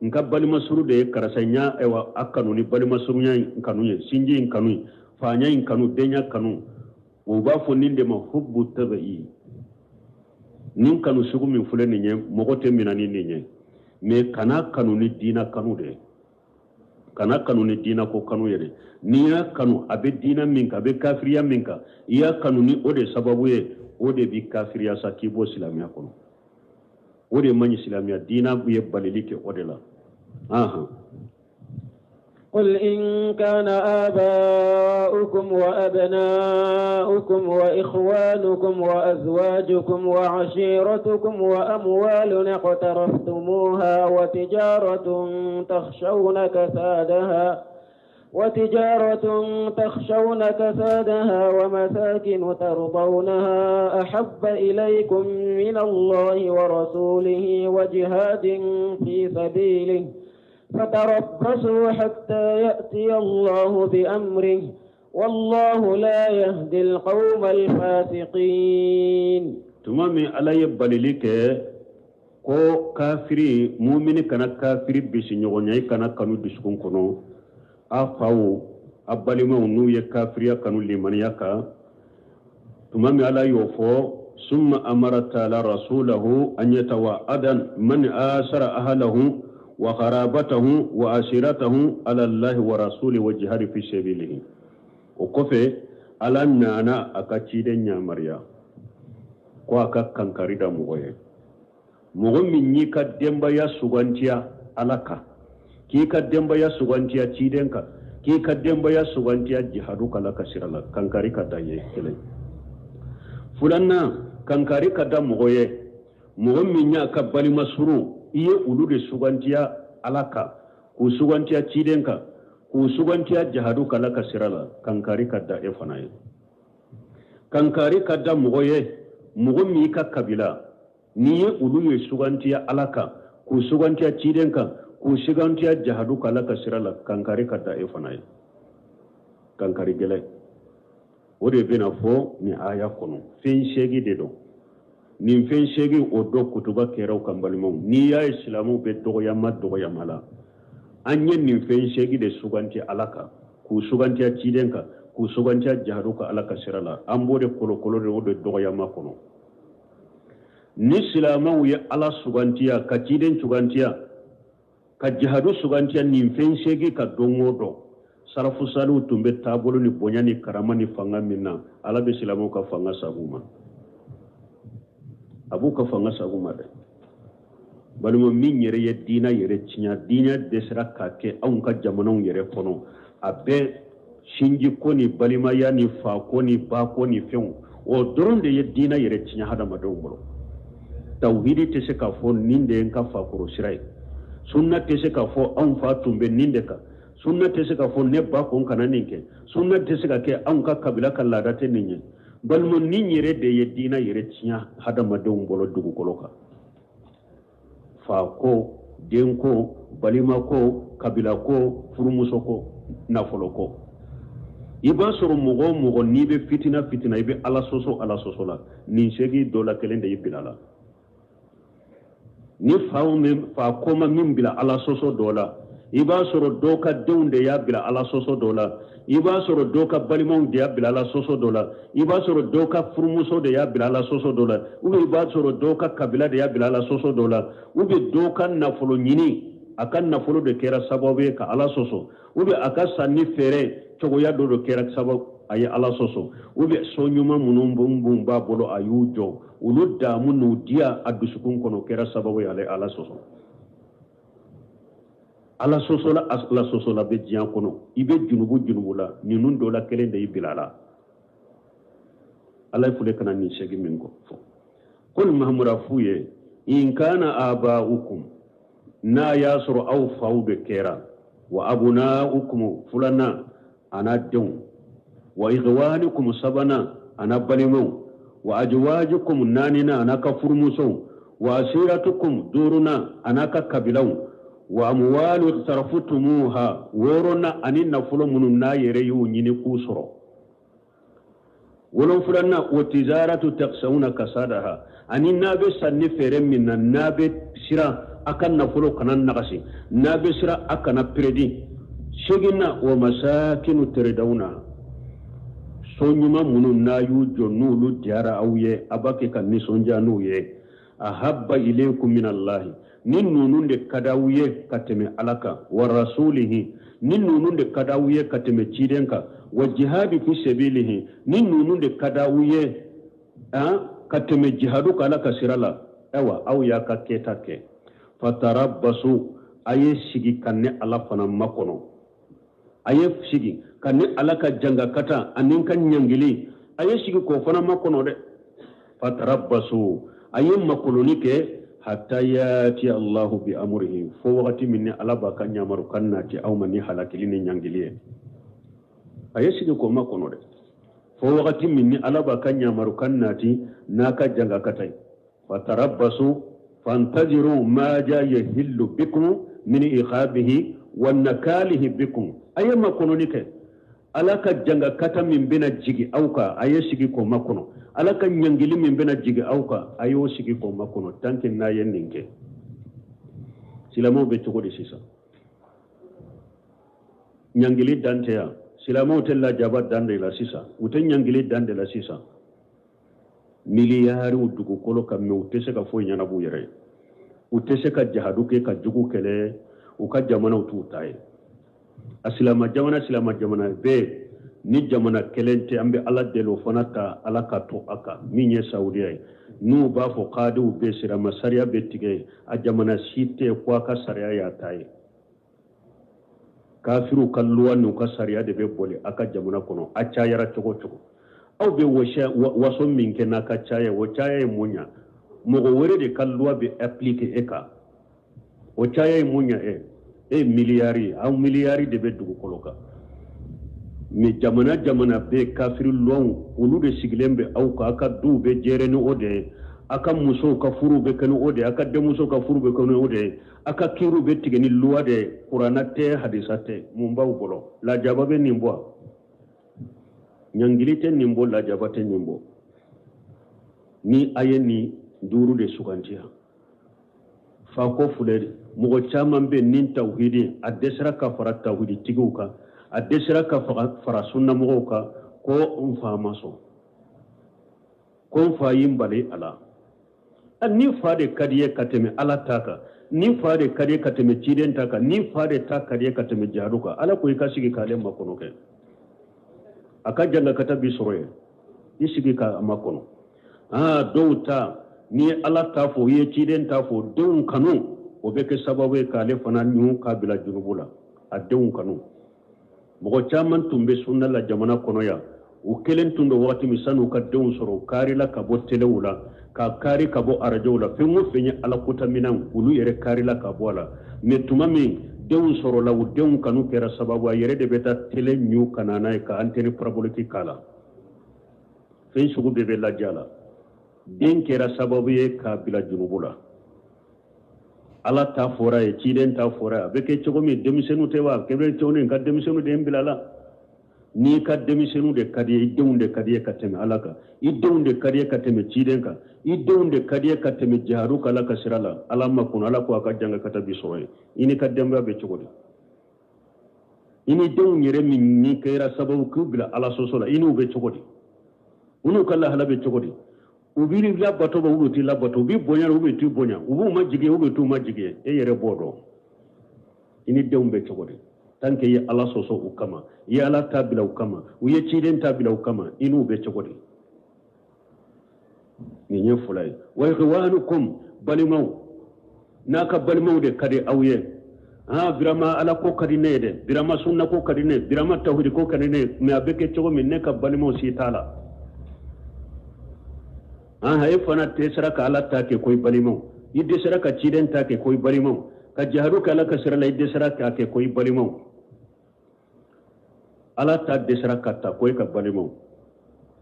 Speaker 2: n ka balimasuru de ye karisa ɲa, ayiwa, a kanu ni balimasurunya in kanu ye, sinji in kanu ye, faanya in kanu, denya kanu, u b'a fɔ nin de ma hubbu tabi'i. Nin kanu sugu min filɛ nin ye, mɔgɔ tɛ mina ni nin ye. Mais kana kanu ni diina kanu de, kana kanu ni diina ko kanu yɛrɛ. N'i y'a kanu a bɛ diina min kan, a bɛ kafiriya min kan, i y'a kanu ni o de sababu ye, o de b'i kafiriya sa k'i bɔ silamɛya kɔnɔ. O de man ɲi. Silamɛya diina ye balili kɛ o de la. Ahan.
Speaker 1: قل إن كان آباؤكم وأبناؤكم وإخوانكم وأزواجكم وعشيرتكم وأموال اقترفتموها وتجارة تخشون كسادها ومساكن ترضونها أحب إليكم من الله ورسوله وجهاد في سبيله، فتربصوا حتى يأتي الله بأمره، والله لا يهدي القوم الفاسقين.
Speaker 2: Tuma min Ala ye balili kɛ ko kafiri, mumini kana kafiri bisi ɲɔgɔnya, i kana kanu dusukun kɔnɔ, a faw, a balimaw, n'u ye kafiriya kanu limaniya kan, tuma min Ala y'o fɔ, summa amara taala rasulahu an yatawa'ada man asara ahlahu wa qarabatahu wa asiratahu ala Allahi wa rasuli wa jihadi fi sabilihi. O kɔfɛ, Ala nana a ka ciden yamaruya ko a ka kankari da mɔgɔ ye, mɔgɔ min y'i ka denbaya sugantiya Ala kan, k'i ka denbaya sugantiya ciden kan, k'i ka denbaya sugantiya jihadu kala ka sira la, kankari ka da ye kelen. Filanan, kankari ka da mɔgɔ ye, mɔgɔ min y'a ka balima suru, i ye olu de sugantiya Ala kan, k'u sugantiya ciden kan, k'u sugantiya jihadu kala ka sira la, kankari ka da e fana ye. Kankari ka da mɔgɔ ye, mɔgɔ min y'i ka kabila, n'i ye olu ye sugantiya Ala kan, k'u sugantiya ciden kan, k'u sugantiya jihadu kala ka sira la, kankari ka da e fana ye. Kankari gɛlɛn, o de bɛna fɔ nin aya kɔnɔ. Fɛn seegin de don. Nin fɛn seegin, o dɔ kutuba kɛra kan. Balimaw, n'i y'a ye silamɛw bɛ dɔgɔyama dɔgɔyama la, an ye nin fɛn seegin de suganti Ala kan, k'u sugantiya ciden kan, k'u sugantiya jihadu kan Ala ka sira la, an b'o de kolokolo de, o de dɔgɔyama kɔnɔ. Ni silamɛw ye Ala sugantiya, ka ciden sugantiya, ka jihadu sugantiya nin fɛn seegin ka don o dɔn, sarafu saliw tun bɛ taabolo ni bonya ni karama ni fanga min na, Ala bɛ silamɛw ka fanga sagu ma, a b'u ka fanga sagu ma dɛ. Balima, min yɛrɛ ye diinɛ yɛrɛ tiɲɛ, diinɛ dɛsɛra k'a kɛ anw ka jamanaw yɛrɛ kɔnɔ, a bɛɛ Sinji ko ni balimaya ni fa ko ni ba ko ni fɛnw, o dɔrɔn de ye diinɛ yɛrɛ tiɲɛ hadamadenw bolo. Tawhidi tɛ se k'a fɔ nin de ye n ka fakɔrɔ sira ye. Sunna tɛ se k'a fɔ anw fa tun bɛ nin de kan. Sunna tɛ se k'a fɔ ne ba ko n kana nin kɛ. Sunna tɛ se ka kɛ anw ka kabila ka laada tɛ nin ye. Balima, nin yɛrɛ de ye diinɛ yɛrɛ tiɲɛ hadamadenw bolo dugukolo kan. Fa ko, den ko, balima ko, kabila ko, furumuso ko, nafolo ko. I b'a sɔrɔ mɔgɔ o mɔgɔ n'i bɛ fitina fitina, i bɛ Ala sɔsɔ Ala sɔsɔ la, nin seegin dɔ la kelen de y'i bila la. Ni fa fa ko ma min bila Ala sɔsɔ dɔ la, i b'a sɔrɔ dɔw ka denw de y'a bila Ala sɔsɔ dɔ la, i b'a sɔrɔ dɔw ka balimaw de y'a bila Ala sɔsɔ dɔ la, i b'a sɔrɔ dɔw ka furumuso de y'a bila Ala sɔsɔ dɔ la, ou bien i b'a sɔrɔ dɔw ka kabila de y'a bila Ala sɔsɔ dɔ la, ou bien dɔw ka nafolo ɲini, a ka nafolo de kɛra sababu ye ka Ala sɔsɔ, ou bien a ka sanni feere cogoya dɔ de kɛra sababu a ye Ala sɔsɔ, ou bien so ɲuman minnu b'a bolo a y'u jɔ, olu damu n'u diya a dusukun kɔnɔ kɛra sababu ye ale Ala sɔsɔ. Ala sɔsɔla Ala sɔsɔla bɛ diɲɛ kɔnɔ, i bɛ junubu junubu la, ninnu dɔ la kelen de y'i bila a la. Ala ye fule kana nin segin min kɔ fɔ qul Mahamadu a f'u ye in kana aba'ukum, n'a y'a sɔrɔ aw faw de kɛra, wa abuna'ukum filanan an'a denw, wa ikhwanikum sabanan an'a balimaw, wa ajwajukum naaninan an'a ka furumusow, wa asiratukum duurunan an'a ka kabilaw, wa amwalu iqtaraftumuha wɔɔrɔnan ani nafolo minnu n'a yɛrɛ y'u ɲini k'u sɔrɔ, wolonfilanan wa tijaratu taksawuna kasadaha ani n'a bɛ sanni feere min na, n'a bɛ siran a ka nafolo kana nagasi, n'a bɛ siran a kana peredi, seginnan wa masakinu taridawuna so ɲuman minnu n'a y'u jɔ n'olu diyara aw ye, a b'a kɛ ka nisɔndiya n'u ye, ahabba ilaykum min allahi, ni ninnu de ka di aw ye ka tɛmɛ Ala kan, wa rasulihi, ni ninnu de ka di aw ye ka tɛmɛ ciden kan, wa jihadi fi sabilihi, ni ninnu de ka di aw ye ka tɛmɛ jihadu kan Ala ka sira la, ayiwa aw y'a ka kɛta kɛ, fatarabbasu, a ye sigi ka ne Ala fana makɔnɔ, a ye sigi ka ne Ala ka jangakata ani n ka ɲangili, a ye sigi k'o fana makɔnɔ dɛ. Fatarabbasu, a ye makɔnɔni kɛ, hatta yati Allahu bi amrihi, fo wagati min ni Ala b'a ka ɲamarukan nati aw ma ni halakili ni ɲangili ye. A ye sigi k'o makɔnɔ dɛ, fo wagati min ni Ala b'a ka ɲamarukan nati n'a ka jangakata ye. Fatarabbasu fantaziru ma ja yahillu bikum min iqabihi wa nakalihi bikum, a ye makɔnɔni kɛ Ala ka jangakata min bɛna jigi aw kan, a ye sigi k'o makɔnɔ. Ala ka ɲangili min bɛna jigi aw kan, a y'o sigi k'o makɔnɔ. Tant que n'a ye nin kɛ, silamɛw bɛ cogo di sisan? Ɲangili dan tɛ yan. Silamɛw tɛ lajaba dan de la sisan, u tɛ ɲangili dan de la sisan. Miliyariw dugukolo kan, mais u tɛ se ka foyi ɲɛnabɔ u yɛrɛ ye, u tɛ se ka jahadu kɛ ka jugu kɛlɛ, u ka jamanaw t'u ta ye. A silama jamana, silama jamana bɛɛ ni jamana kelen tɛ, an bɛ Ala deli o fana ta Ala ka to a kan min ye Saudiya ye. N'u b'a fɔ kadiw bɛ sirama sariya bɛ tigɛ, a jamana si tɛ ko a ka sariya y'a ta ye. Kafiriw ka loi n'u ka sariya de bɛ boli a ka jamana kɔnɔ. A cayara cogo cogo, aw bɛ waso min kɛ n'a ka caya, o caya ye mun ɲa? Mɔgɔ wɛrɛ de ka loi bɛ appliquer e kan, o caya ye mun ɲa e? E miliyari, aw miliyari de bɛ dugukolo kan, mais jamana jamana bɛ kafiri loi olu de sigilen bɛ aw kan. Aw ka duw bɛ gérer ni o de ye, aw ka musow ka furuw bɛ kɛ ni o de ye, aw ka denmusow ka furu bɛ kɛ ni o de ye, aw ka kiriw bɛ tigɛ ni loi de ye. Kuranna tɛ, hadisa tɛ. Mun b'aw bolo? Lajaba bɛ nin bɔ, ɲangili tɛ nin bɔ, lajaba tɛ nin bɔ. Ni a ye nin duuru de suganti yan, fa ko filɛ, mɔgɔ caman bɛ ni tawhidi a dɛsɛra ka fara tawhiditigiw kan, a dɛsɛra ka fara sunnamɔgɔw kan, ko n fa ma sɔn, ko n fa y'i bali a la. Ni fa de ka di ye ka tɛmɛ Ala ta kan, ni fa de ka di ye ka tɛmɛ ciden ta kan, ni fa de ta ka di ye ka tɛmɛ jihadu kan, Ala ko i ka sigi k'ale makɔnɔ kɛ, a ka jangakata bi sɔrɔ yen, i sigi k'a makɔnɔ. Aa, dɔw ta, n'i ye Ala ta fɔ, i ye ciden ta fɔ, denw kanu o bɛ kɛ sababu ye k'ale fana ɲun k'a bila junubu la, a denw kanu. Mɔgɔ caman tun bɛ sunna la jamana kɔnɔ yan, u kelen tun don wagati min san'u ka denw sɔrɔ, u karila ka bɔ telew la, ka kari ka bɔ arajow la, fɛn o fɛn ye ala kota minɛn, olu yɛrɛ karila ka bɔ a la. Mais tuma min denw sɔrɔla, u denw kanu kɛra sababu, a yɛrɛ de bɛ taa tele ɲu ka na n'a ye ka antenne parabolique k'a la, fɛn sugu bɛɛ bɛ lajɛ a la. Den kɛra sababu ye k'a bila junubu la. Ala ta fɔra ye, ciden ta fɔra ye, a bɛ kɛ cogo min, denmisɛnninw tɛ wa? A bɛ cogo min, ka denmisɛnninw de bila la. N'i ka denmisɛnninw de ka di ye, i denw de ka di ye ka tɛmɛ Ala kan, i denw de ka di ye ka tɛmɛ ciden kan, i denw de ka di ye ka tɛmɛ jihadu kan Ala ka sira la, Ala ma kɔnɔ, Ala ko a ka jankata b'i sɔrɔ yen. I n'i ka denbaya bɛ cogo di? I ni denw yɛrɛ min ni kɛra sababu k'u bila Ala sɔsɔ la, i n'u bɛ cogo di? U n'u ka lahala bɛ cogo di? U b'i labato ba, u t'i labato? U b'i bonya, u bɛ t'i bonya? U b'u majigin, u bɛ t'u majigin? E yɛrɛ b'o dɔn. I ni denw bɛ cogo di? Tant que i ye Ala sɔsɔ u kama, i ye Ala ta bila u kama, u ye ciden ta bila u kama, i n'u bɛ cogo di? Nin ye fila ye. Wa ikhwanukum, balimaw, n'a ka balimaw de ka di aw ye, ah, vraiment Ala ko ka di ne ye dɛ, vraiment sunna ko ka di ne ye, vraiment tawhidi ko ka di ne ye, mais a bɛ kɛ cogo min, ne ka balimaw si t'a la. Ah, e fana dɛsɛra ka Ala ta kɛ ko i balimaw, i dɛsɛra ka ciden ta kɛ ko i balimaw, ka jihadu kɛ Ala ka sira la, i dɛsɛra k'a kɛ ko i balimaw. Ala ta dɛsɛra ka ta ko e ka balimaw,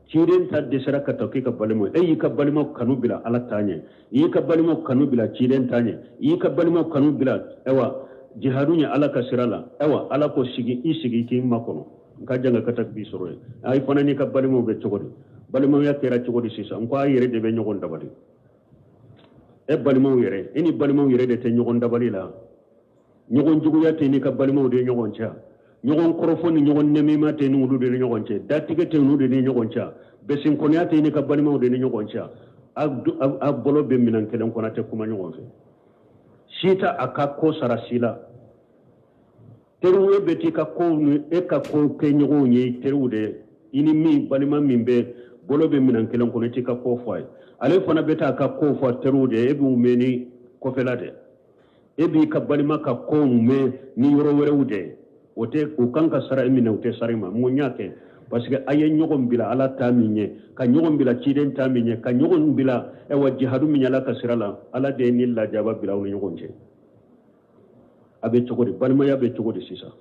Speaker 2: ciden ta dɛsɛra ka ta k'e ka balimaw. E y'i ka balimaw kanu bila Ala ta ɲɛ, i y'i ka balimaw kanu bila ciden ta ɲɛ, i y'i ka balimaw kanu bila ayiwa jihadu ɲɛ Ala ka sira la. Ayiwa, Ala ko sigi, i sigi k'i makɔnɔ, n ka jankata b'i sɔrɔ yen. I fana n'i ka balimaw bɛ cogo di? Balimaya kɛra cogo di sisan? N ko a yɛrɛ de bɛ ɲɔgɔn dabali. E balimaw yɛrɛ, e ni balimaw yɛrɛ de tɛ ɲɔgɔn dabali la. Ɲɔgɔn juguya tɛ n'i ka balimaw de ɲɔgɔn cɛ, ɲɔgɔn kɔrɔfɔ ni ɲɔgɔn nɛmɛma tɛ ni olu de ni ɲɔgɔn cɛ, datigɛ tɛ olu de ni ɲɔgɔn cɛ, bɛsinkɔniya tɛ n'i ka balimaw de ni ɲɔgɔn cɛ. A bolo bɛ minɛn kelen kɔnɔ, tɛ kuma ɲɔgɔn fɛ, si tɛ a ka ko sara si la. Teriw, e bɛ t'i ka kow ni e ka ko kɛ ɲɔgɔnw ye, teriw de ye. I ni min balima min bɛ bolo bɛ minɛn kelen kɔnɔ, i t'i ka ko fɔ a ye, ale fana bɛ taa a ka ko fɔ teriw de ye. E b'u mɛn ni kɔfɛla de, e b'i ka balima ka kow mɛn ni yɔrɔ wɛrɛw de ye. O tɛ u kan ka sara e minɛ, u tɛ sara i ma. Mun y'a kɛ? Parce que a ye ɲɔgɔn bila Ala ta min ɲɛ, ka ɲɔgɔn bila ciden ta min ɲɛ, ka ɲɔgɔn bila ayiwa jihadu min ɲɛ Ala ka sira la, Ala de ye ni lajaba bila aw ni ɲɔgɔn cɛ. A bɛ cogo di? Balimaya bɛ cogo di sisan?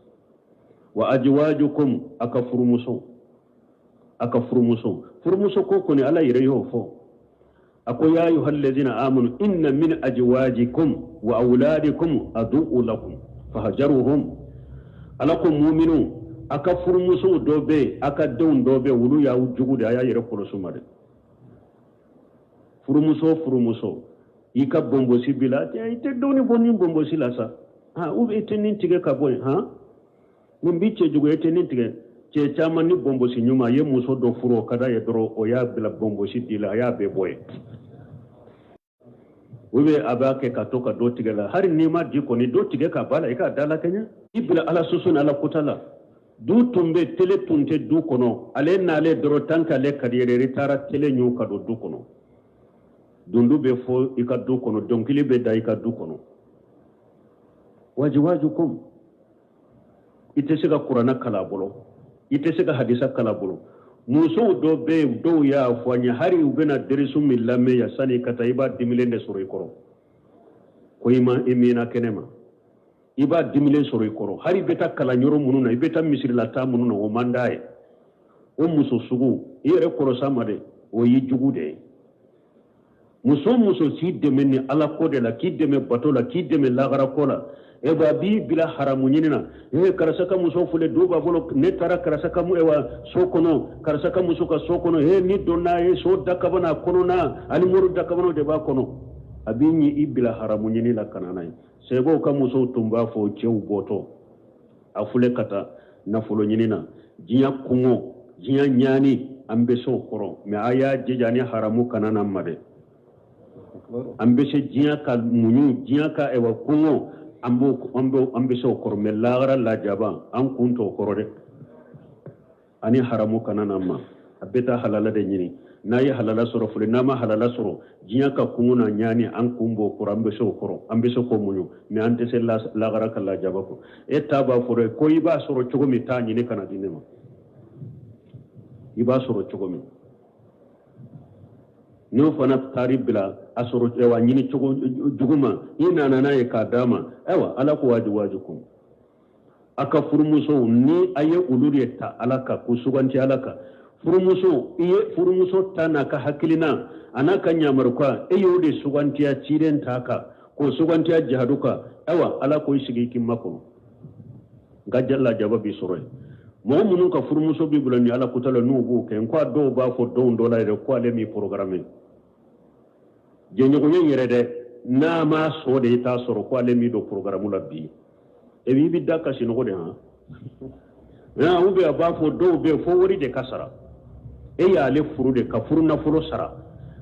Speaker 2: Wa ajiwajukum, a ka furumuso, a ka furumuso, furumuso ko kɔni Ala yɛrɛ y'o fɔ. A ko ya ayuha alladhina amanu inna min ajwajikum wa awladikum adu'u lakum fahajaruhum. Ala ko muminu, a ka furumusow dɔ bɛ yen, a ka denw dɔ bɛ yen, olu y'aw jugu de, a y'a yɛrɛ kɔlɔsi ma dɛ. Furumuso, furumuso, i ka bonbosi b'i la, i tɛ dɔɔni bɔ nin bonbosi la sa, han, ou bien i tɛ nin tigɛ ka bɔ yen, han, nin b'i cɛ juguya, i tɛ nin tigɛ. Cɛ caman ni bonbosi ɲuman, a ye muso dɔ furu, o ka d'a ye dɔrɔn, o y'a bila bonbosi di la, a y'a bɛɛ bɔ yen, ou bien a b'a kɛ ka to ka dɔ tigɛ la. Hali n'i ma di kɔni, dɔ tigɛ ka b'a la, i k'a da la kɛɲɛ, i bila Ala sɔsɔ ni Ala kota la. Du tun bɛ, tele tun tɛ du kɔnɔ, ale n'ale dɔrɔn, tant qu'ale ka di yɛrɛ, i taara tele ɲu ka don du kɔnɔ, dundu bɛ fɔ i ka du kɔnɔ, dɔnkili bɛ da i ka du kɔnɔ. Wajiwajukum, i tɛ se ka kuranɛ kalan a bolo, i tɛ se ka hadisa kalan a bolo. Musow dɔ bɛ yen, dɔw y'a fɔ an ye, hali u bɛna derisu min lamɛn yan, sani i ka taa, i b'a dimilen de sɔrɔ i kɔrɔ, ko i ma i mɛnna kɛnɛ ma, i b'a dimilen sɔrɔ i kɔrɔ. Hali i bɛ taa kalan yɔrɔ minnu na, i bɛ taa misirila taa minnu na, o man d'a ye. O muso sugu, i yɛrɛ kɔlɔsi a ma dɛ, o y'i jugu de ye. Muso muso k'i dɛmɛ ni Ala ko de la, k'i dɛmɛ bato la, k'i dɛmɛ lagara ko la, e ba b'i bila haramu ɲini na. E karisa ka muso filɛ, du b'a bolo, ne taara karisa ka ewa so kɔnɔ, karisa ka muso ka so kɔnɔ, e ni donna ye so dakabana kɔnɔna, alimɔri dakabanaw de b'a kɔnɔ, a b'i ɲi i bila haramu ɲini la ka na n'a ye. Sɛbɛw ka musow tun b'a fɔ cɛw bɔtɔ a filɛ ka taa nafolo ɲini na, diɲɛ kɔngɔ, diɲɛ ɲani, an bɛ se o kɔrɔ, mais a y'a jija ni haramu kana na ma dɛ. An bɛ se diɲɛ ka muɲu, diɲɛ ka ɛwà kɔngɔ, an b'o an b'o an bɛ se o kɔrɔ, mais lahara lajaba, an kun t'o kɔrɔ dɛ. Ani haramu kana na ma, a bɛ taa halala de ɲini. N'a ye halala sɔrɔ fɔlɔ, n'a ma halala sɔrɔ, diɲɛ ka kungo na ɲani, an kun b'o kɔrɔ, an bɛ se o kɔrɔ, an bɛ se k'o muɲu, mais an tɛ se lagara ka lajaba kɔ. E ta b'a fɔra ko i b'a sɔrɔ cogo min, t'a ɲini ka na di ne ma. I b'a sɔrɔ cogo min, n'o fana taar'i bila a sɔrɔ, ayiwa, ɲini cogo jugu ma, i nana n'a ye k'a d'a ma, ayiwa, Ala ko wa azwajukum, a ka furumusow, ni a ye olu de ta Ala kan, k'u suganti Ala kan. Furumuso, i ye furumuso ta n'a ka hakilina a n'a ka ɲamarukan, e y'o de sugantiya ciden ta kan, k'o sugantiya jihadu kan. Ayiwa, Ala ko i sigi k'i makɔnɔ, n ka lajaba b'i sɔrɔ yen. Mɔgɔ minnu ka furumuso b'i bolo ni Ala kuta la, n'u b'o kɛ, n ko a dɔw b'a fɔ don dɔ la yɛrɛ ko ale m'i programme jɛɲɔgɔnya yɛrɛ dɛ, n'a m'a sɔn de i t'a sɔrɔ, ko ale m'i don programme la bi. E i bɛ da ka sinɔgɔ de han. Ou bien a b'a fɔ dɔw bɛ yen fo wari de ka sara. E y'ale furu de ka furu nafolo sara,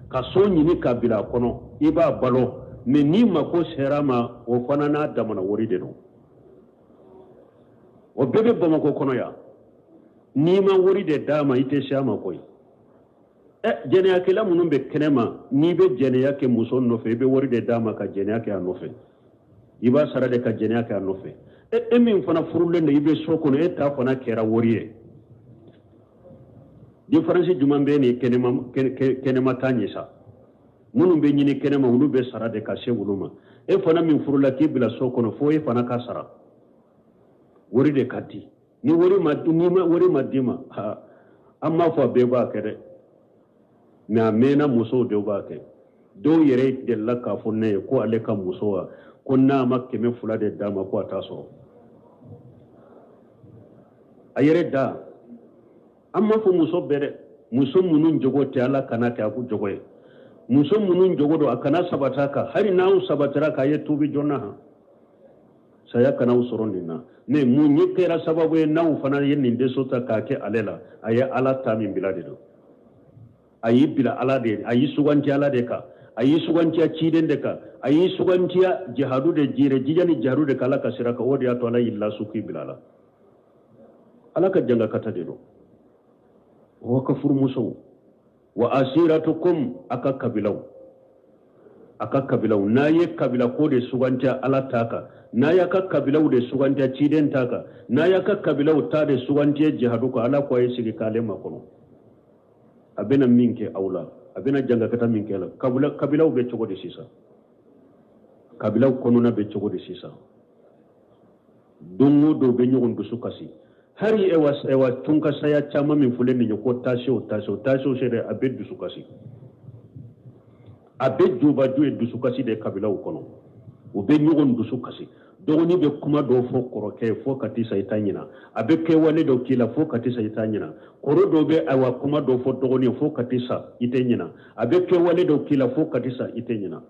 Speaker 2: ka so ɲini ka bila a kɔnɔ, i b'a balo, mais n'i mako sera a ma, o fana n'a damana wari de don. O bɛɛ bɛ Bamakɔ kɔnɔ yan. N'i ma wari de d'a ma, i tɛ se a ma koyi. Ɛ, jɛnɛyakɛla minnu bɛ kɛnɛ ma, n'i bɛ jɛnɛya kɛ muso nɔfɛ, i bɛ wari de d'a ma ka jɛnɛya kɛ a nɔfɛ, i b'a sara de ka jɛnɛya kɛ a nɔfɛ. E min fana furulen don, i bɛ so kɔnɔ, e ta fana kɛra wari ye. Différence jumɛn bɛ ni kɛnɛma ta ɲɛ sa? Minnu bɛ ɲini kɛnɛma, olu bɛ sara de ka se olu ma. E fana min furula k'i bila so kɔnɔ, fo e fana ka sara, wari de ka di. Ni ma wari ma d'i ma, ha, an m'a fɔ a bɛɛ b'a kɛ dɛ, mais a mɛnna musow de b'a kɛ. Dɔw yɛrɛ delila k'a fɔ ne ye ko ale ka muso wa, ko n'a ma 200 de d'a ma, ko a t'a sɔrɔ a yɛrɛ da. An m'a fɔ muso bɛɛ dɛ. Muso minnu jogo tɛ, Ala kana kɛ a k'u jogo ye. Muso minnu jogo don, a kana sabata kan. Hali n'aw sabatira k'a ye tuubi joona han, saya kana aw sɔrɔ nin na. Mais mun ye kɛra sababu ye n'aw fana ye nin deso ta k'a kɛ ale la? A ye Ala ta min bila de don. A y'i bila Ala de, a y'i suganti Ala de kan, a y'i sugantiya ciden de kan, a y'i sugantiya jihadu de, jire jija ni jihadu de kan Ala ka sira kan. O de y'a to Ala y'i lasu k'i bila a la. Ala ka janga kata de don. O ka furumusow, wa asiratukum, a ka kabilaw, a ka kabilaw. N'a ye kabila ko de sugantiya Ala ta kan, n'a y'a ka kabilaw de sugantiya ciden ta kan, n'a y'a ka kabilaw ta de sugantiya jihadu kan, Ala ko a ye sigi k'ale makɔnɔ. A bɛna min kɛ aw la, a bɛna jangakata min kɛ la. Kabilaw bɛ cogo di sisan? Kabilaw kɔnɔna bɛ cogo di sisan? Don o don bɛ ɲɔgɔn dusu kasi. Hali ewa tunkasaya caman min fɔlen nin ye ko taasiw taasiw taasiw sɛ, a bɛ dusu kasi, a bɛ jobaju ye dusukasi de kabilaw kɔnɔ. U bɛ ɲɔgɔn dusu kasi. Dɔgɔnin bɛ kuma dɔw fɔ kɔrɔkɛ ye fo ka t'i sa i t'a ɲina. A bɛ kɛwale dɔ k'i la fo ka t'i sa i t'a ɲina. Kɔrɔ dɔ bɛ, ayiwa, kuma dɔ fɔ dɔgɔnin ye fo ka t'i sa i tɛ ɲina. A bɛ kɛwale dɔ k'i la fo ka t'i sa i tɛ ɲina.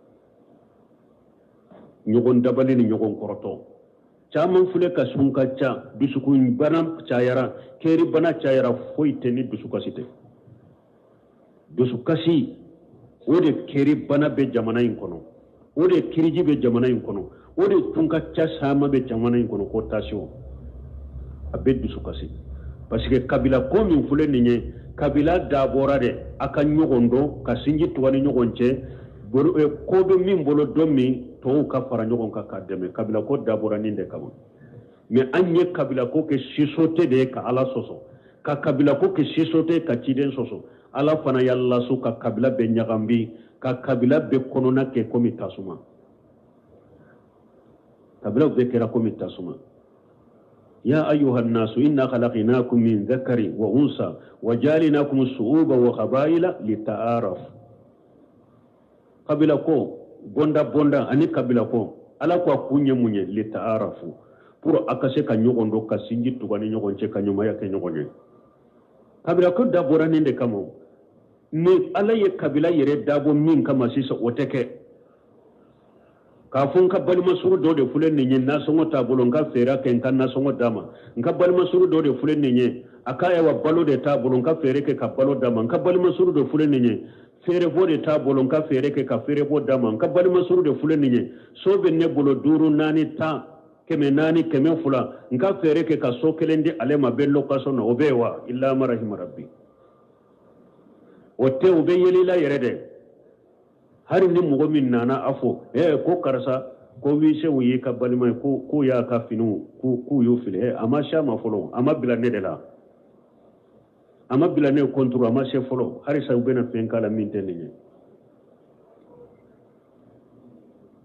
Speaker 2: Ɲɔgɔn dabali ni ɲɔgɔn kɔrɔtɔ caman filɛ ka sun ka ca. Dusukun bana cayara, kɛri bana cayara. Foyi tɛ ni dusukasi tɛ. Dusukasi, o de kɛri bana bɛ jamana in kɔnɔ, o de kiriji bɛ jamana in kɔnɔ, o de tun ka ca sama bɛ jamana in kɔnɔ ko taasiw. A bɛ dusukasi parce que kabila ko min filɛ nin ye, kabila dabɔra de a ka ɲɔgɔn dɔn, ka sinji tuga ni ɲɔgɔn cɛ. Ko bɛ min bolo don min, tɔw ka fara ɲɔgɔn kan k'a dɛmɛ. Kabila ko dabɔra nin de kama. Mais an ye kabila ko kɛ sisote de ye ka Ala sɔsɔ, ka kabila ko kɛ sisote ka ciden sɔsɔ. Ala fana y'a lasu ka kabila bɛɛ ɲagambi, ka kabila bɛɛ kɔnɔna kɛ komi tasuma. Kabilaw bɛɛ kɛra komi tasuma. Ya ayuha nnasu inna khalaqnakum min dhakari wa unsa wa jalinakum su'uba wa qabaila lita'arafu. Kabila ko bonda bonda ani kabila ko, Ala ko a kun ye mun ye? Lita'arafu, pour a ka se ka ɲɔgɔn dɔn, ka sinji tuga ni ɲɔgɔn cɛ, ka ɲumanya kɛ ɲɔgɔn ye. Kabila ko dabɔra nin de kama. Ni Ala ye kabila yɛrɛ dabɔ min kama sisan, o tɛ kɛ. K'a fɔ n ka balimasuru dɔ de filɛ nin ye, nasɔngɔ t'a bolo, n ka fɛɛrɛ kɛ n ka nasɔngɔ d'a ma. N ka balimasuru dɔ de filɛ nin ye, a ka ayiwa balo de t'a bolo, n ka fɛɛrɛ kɛ ka balo d'a ma. N ka balimasuru de filɛ nin ye, feerebɔ de t'a bolo, n ka fɛɛrɛ kɛ ka feerebɔ d'a ma. N ka balimasuru de filɛ nin ye, so bɛ ne bolo 5, 4, 10, 400, 200, n ka fɛɛrɛ kɛ ka so kelen di ale ma, bɛ location na. O bɛ yen wa? Illa ma rahima rabbi. O tɛ, u bɛ yɛlɛ i la yɛrɛ dɛ. Hali ni mɔgɔ min nana a fɔ ɛɛ ko karisa, ko wisew y'i ka balima ye, ko k'u y'a ka finiw, k'u y'u fili. A ma se a ma fɔlɔ, a ma bila ne de la, a ma bila ne contre, a ma se fɔlɔ. Halisa u bɛna fɛn k'a la min tɛ nin ye.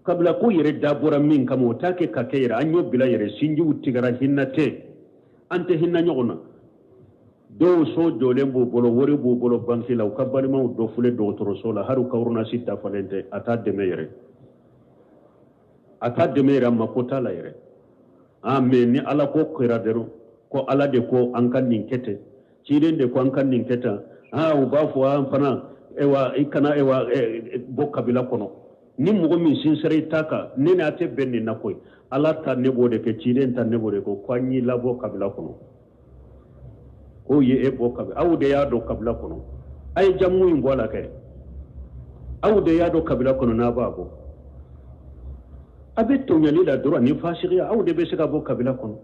Speaker 2: Kabila ko yɛrɛ dabɔra min kama, o t'a kɛ ka kɛ yɛrɛ. An y'o bila yɛrɛ, sinjiw tigɛra, hinɛ tɛ, an tɛ hinɛ ɲɔgɔn na. Dɔw so jɔlen b'u bolo, wari b'u bolo banki la, u ka balimaw dɔ filɛ dɔgɔtɔrɔso la, hali u ka ordonnance dafalen tɛ, a t'a dɛmɛ yɛrɛ, a t'a dɛmɛ yɛrɛ, a mako t'a la yɛrɛ. Ah, mais ni ala ko kɛra dɔrɔn, ko ala de ko an ka nin kɛ ten, ciden de ko an ka nin kɛ tan, ah, u b'a fɔ an fana, ewa i kana ewa bɔ kabila kɔnɔ. Ni mɔgɔ min sinsɛra i ta kan, ne ni a tɛ bɛn nin na koyi, ala ta ne b'o de kɛ, ciden ta ne b'o de kɛ, ko an y'i labɔ kabila kɔnɔ, k'o ye e bɔ kabila, aw de y'a don kabila kɔnɔ, a ye jamu in bɔ a la kɛ, aw de y'a don kabila kɔnɔ, n'a b'a bɔ a bɛ tɔɲɔli la dɔrɔn ni fasigiya, aw de bɛ se ka bɔ kabila kɔnɔ.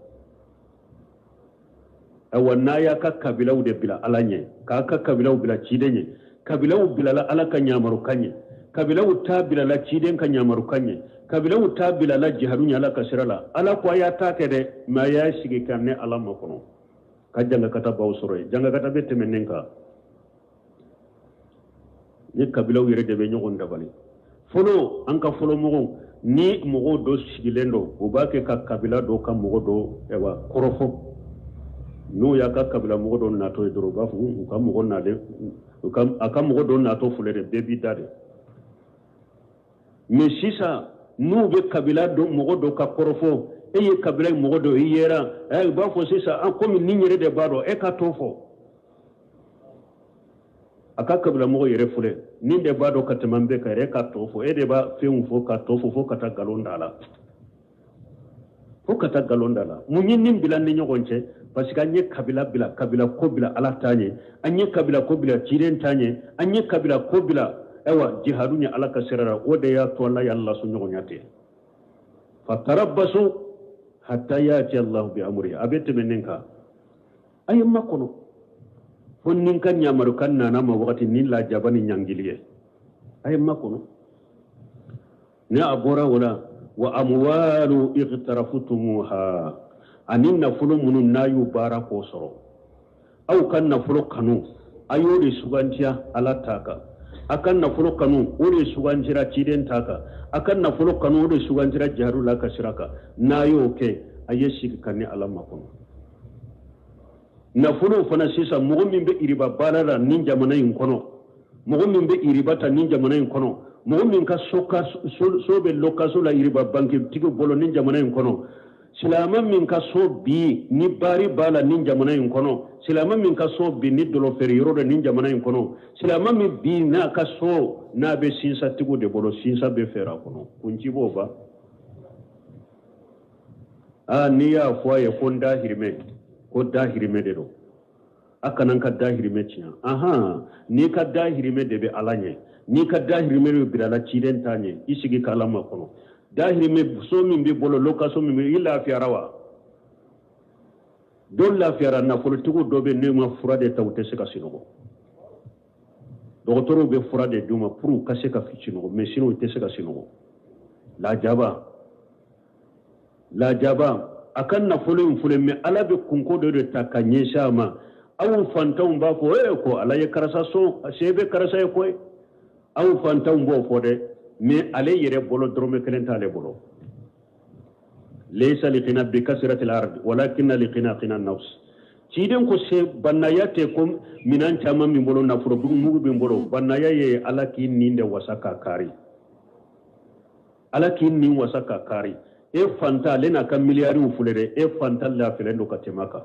Speaker 2: Ayiwa, n'a y'a ka kabilaw de bila ala ɲɛ, k'a ka kabilaw bila ciden ɲɛ, kabilaw bilala ala ka ɲamarukan ɲɛ, kabilaw ta bilala ciden ka ɲamarukan ɲɛ, kabilaw ta bilala jihadu ɲɛ ala ka sira la, ala ko a y'a ta kɛ dɛ, mais a y'a sigi ka ne ala makɔnɔ, ka jangakata b'aw sɔrɔ yen. Jangakata bɛ tɛmɛ nin kan. Ni kabilaw yɛrɛ de bɛ ɲɔgɔn dabali. Fɔlɔ, an ka fɔlɔ mɔgɔw, ni mɔgɔw dɔ sigilen don, u b'a kɛ ka kabila dɔ ka mɔgɔ dɔ ɛwa kɔrɔfɔ. N'u y'a ka kabila mɔgɔ dɔ natɔ ye dɔrɔn, u b'a fɔ u ka mɔgɔ nalen, u ka a ka mɔgɔ dɔ natɔ filɛ dɛ, bɛɛ b'i da de. Mais sisan, n'u bɛ kabila dɔ mɔgɔ dɔ ka kɔrɔfɔ, e ye kabila mɔgɔ dɔ, i yera ɛ, u b'a fɔ sisan an komi nin yɛrɛ de b'a dɔn, e ka t'o fɔ. A ka kabila mɔgɔ yɛrɛ filɛ nin de b'a dɔn ka tɛmɛ an bɛɛ kan yɛrɛ, ka tɔ fɔ, e de b'a fɛnw fɔ ka tɔ fɔ, fo ka taa nkalon da la, fo ka taa nkalon da la. Mun ye nin bila ni ɲɔgɔn cɛ? Parce que an ye kabila bila, kabila ko bila ala ta ɲɛ, an ye kabila ko bila ciden ta ɲɛ, an ye kabila ko bila ayiwa jihadu ɲɛ ala ka sira la. O de y'a to ala y'a lasu ɲɔgɔnya tɛ. Fatarabbasu hatta yati allahu bi amri, a bɛ tɛmɛ nin kan, a ye makɔnɔ fo ni ka ɲamarukan nana ma wagati ni lajaba ni ɲangili ye, a ye makɔnɔ. Ni a bɔra o la, wa amwalu iqtarafutumuha, ani nafolo minnu n'a y'u baara k'o sɔrɔ, aw ka nafolo kanu, a y'o de sugantiya ala ta kan, a ka nafolo kanu, o de sugantira ciden ta kan, a ka nafolo kanu, o de sugantira jihadu la ka sira kan. N'a y'o kɛ, a ye sigi ka ni ala makɔnɔ. Nafolo fana sisan, mɔgɔ min bɛ iriba baara la nin jamana in kɔnɔ, mɔgɔ min bɛ iriba ta nin jamana in kɔnɔ, mɔgɔ min ka so ka so bɛ location la iriba bankitigiw bolo nin jamana in kɔnɔ, silamɛ min ka so bi ni baari b'a la nin jamana in kɔnɔ, silamɛ min ka so bi ni dɔlɔ feere yɔrɔ dɔ nin jamana in kɔnɔ, silamɛ min bi n'a ka so n'a bɛ sinsatigiw de bolo, sinsa bɛ feere a kɔnɔ, kunci b'o ba. Aa, n'i y'a fɔ a ye ko n dahirimɛ, ko dahirimɛ de don, a kana n ka dahirimɛ tiɲɛ. Ahan, n'i ka dahirimɛ de bɛ ala ɲɛ, n'i ka dahirimɛ de bilala ciden ta ɲɛ, i sigi ka ala makɔnɔ. Dahirimɛ so min b'i bolo, location min bɛ, i lafiyara wa? Dɔ lafiyara. Nafolotigiw dɔ bɛ, n'u ma fura de ta, u tɛ se ka sunɔgɔ. Dɔgɔtɔrɔw bɛ fura de d'u ma pour u ka se ka sunɔgɔ, mais sinon u tɛ se ka sunɔgɔ. Lajaba, lajaba, a ka nafolo in filɛ, mais ala bɛ kunko dɔ de ta ka ɲɛsin a ma. Aw fantanw b'a fɔ ee ko ala ye karisa sɔn, se bɛ karisa ye koyi. Aw fantanw b'o fɔ dɛ, mais ale yɛrɛ bolo, dɔrɔmɛ kelen t'ale bolo. Laysa liqina bi kasrati al-ard walakinna liqina qina nafs. Ciden ko se bannaya tɛ ko minan caman min bolo, nafolo mugu min bolo. Bannaya ye ala k'i nin de wasa k'a kari, ala k'i nin wasa k'a kari. E fantan, ale n'a ka miliyariw filɛ dɛ, e fantan lafiyalen don ka tɛmɛ a kan.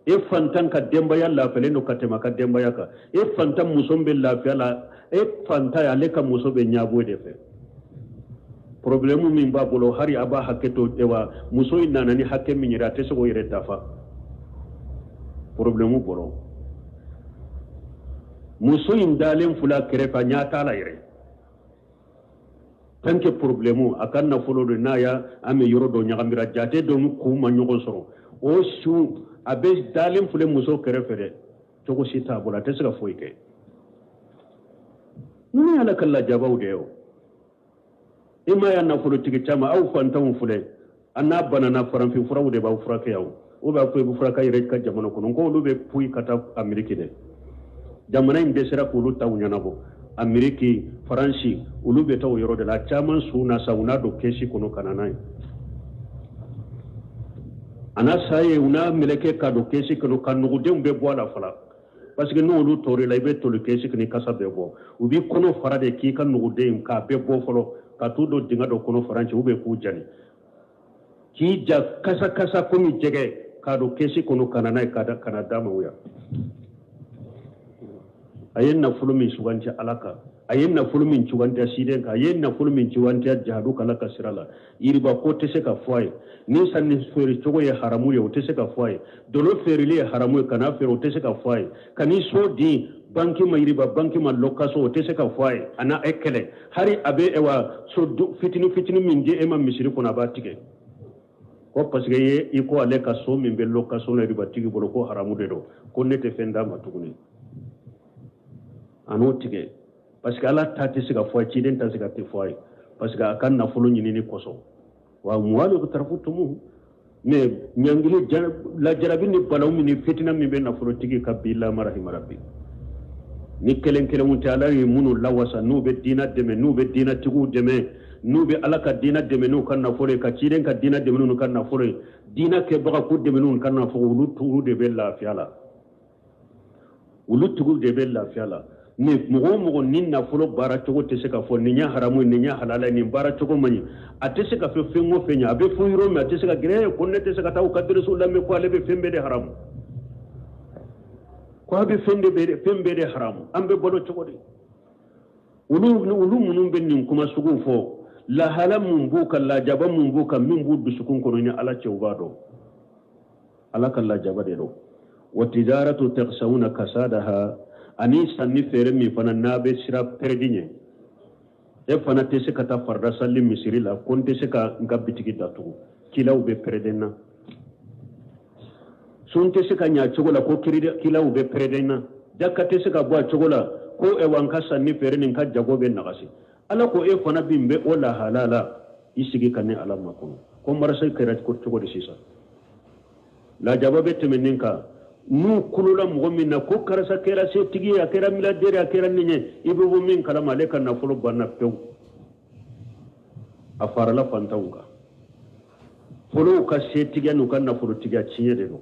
Speaker 2: E fantan ka denbaya lafiyalen don ka tɛmɛ a ka denbaya kan. E fantan muso bɛ lafiya la, e fantan ale ka muso bɛ ɲɛbɔ de fɛ. Problème min b'a bolo, hali a b'a hakɛ to wa, muso in nana ni hakɛ min yɛrɛ, a tɛ se k'o yɛrɛ dafa problème bolo. Muso in dalen filɛ a kɛrɛfɛ, a ɲɛ t'a la yɛrɛ, tant que problème a ka nafolo de n'a y'a an bɛ yɔrɔ dɔ ɲagamira, jate dɔ ni k'u ma ɲɔgɔn sɔrɔ, o su a bɛ dalen filɛ muso kɛrɛfɛ dɛ, cogo si t'a bolo, a tɛ se ka foyi kɛ. Ninnu ye Ala ka lajabaw de ye o. I m'a ye nafolotigi caman aw fantanw filɛ a n'a banana farafin furaw de b'aw furakɛ yan o b'a fɔ i bɛ furakɛ yɛrɛ ka jamana kɔnɔ ko olu bɛ poyi ka taa Ameriki dɛ jamana in dɛsɛra k'olu taw ɲɛnabɔ Ameriki Faransi olu bɛ taa o yɔrɔ de la a caman su na sa u n'a don kɛsi kɔnɔ ka na n'a ye a n'a sa ye u n'a meleke ka don kɛsi kɔnɔ ka nugudenw bɛɛ bɔ a la fana parce que n'olu tɔɔrɔla i bɛ toli kɛsi kɔnɔ kasa bɛɛ bɔ u b'i kɔnɔ fara de k'i ka nuguden k'a bɛɛ bɔ fɔlɔ ka t'u don dingɛ dɔ kɔnɔ faransi ou bien k'u jani k'i ja kasa kasa komi jɛgɛ k'a don kɛsi kɔnɔ ka na n'a ye ka na d'a ma yan a ye nafolo min suganti ala kan a ye nafolo min suganti ciden kan a ye nafolo min suganti jihadu k'ala ka sira la yiriba ko tɛ se ka fɔ a ye ni sanni feere cogo ye haramu ye o tɛ se ka fɔ a ye dolo feereli ye haramu ye kan'a feere o tɛ se ka fɔ a ye kan'i so di banki ma yiriba banki ma location o tɛ se ka fɔ a ye a na e kɛlɛ hari a bɛ wa so fitini fitini min di e ma misiri kɔnɔ a b'a tigɛ ko parce que ye i ko ale ka so min bɛ location la ribatigi bolo ko haramu de don ko ne tɛ fɛn d'a ma tuguni a n'o tigɛ parce que ala ta tɛ se ka fɔ a ye ciden ta se ka tɛ fɔ a ye parce que a ka nafolo ɲinini kosɔn wa amwalun iqtaraftumuha mais ɲangili lajarabi ni balawu min ni fitina min bɛ nafolotigi kan bi illa man rahima rabbi ni kelen kelenw tɛ ala ye minnu lawasa n'u bɛ diina dɛmɛ n'u bɛ diinatigiw dɛmɛ n'u bɛ ala ka diina dɛmɛ n'u ka nafolo ye ka ciden ka diina dɛmɛ n'u ka nafolo ye diina kɛbaga k'u dɛmɛ n'u ka nafolo olu tigiw de bɛ lafiya la olu tigiw de bɛ lafiya la mais mɔgɔ o mɔgɔ ni nafolo baara cogo tɛ se ka fɔ nin ye haramu ye nin ye halala ye nin baara cogo man ɲi a tɛ se ka fɔ fɛn o fɛn ye a bɛ fɔ yɔrɔ min a tɛ se ka gɛrɛ ko ne tɛ se ka taa u ka dɛrɛsiw lamɛn ko ale bɛ fɛn bɛɛ de haramu ko a bɛ fɛn de fɛn bɛɛ de haramu an bɛ balo cogo di olu minnu bɛ nin kuma suguw fɔ lahala mun b'u kan lajaba mun b'u kan min b'u dusukun kɔnɔ ni ala cɛ u b'a dɔn ala ka lajaba de don wa tijaratu taksawuna kasadaha ani sanni feere min fana n'a bɛ siran pɛrɛdi ɲɛ e fana tɛ se ka taa farida sali misiri la ko n tɛ se ka n ka bitigi datugu kilaw bɛ pɛrɛdi n na sun tɛ se ka ɲa cogo la ko kilaw bɛ pɛrɛdi n na jaka tɛ se ka bɔ a cogo la ko ɛwa n ka sanni feere ni n ka jago bɛ nagasi ala ko e fana bin bɛ o lahala la i sigi ka ne ala makɔnɔ ko marché kɛra cogo di sisan lajaba bɛ tɛmɛ nin kan n'u kulola mɔgɔ min na ko karisa kɛra setigi ye a kɛra milliardaire a kɛra nin ye i bɛ bɔ min kalama ale ka nafolo banna pewu a farala fantanw kan fɔlɔw ka setigiya n'u ka nafolotigiya tiɲɛ de don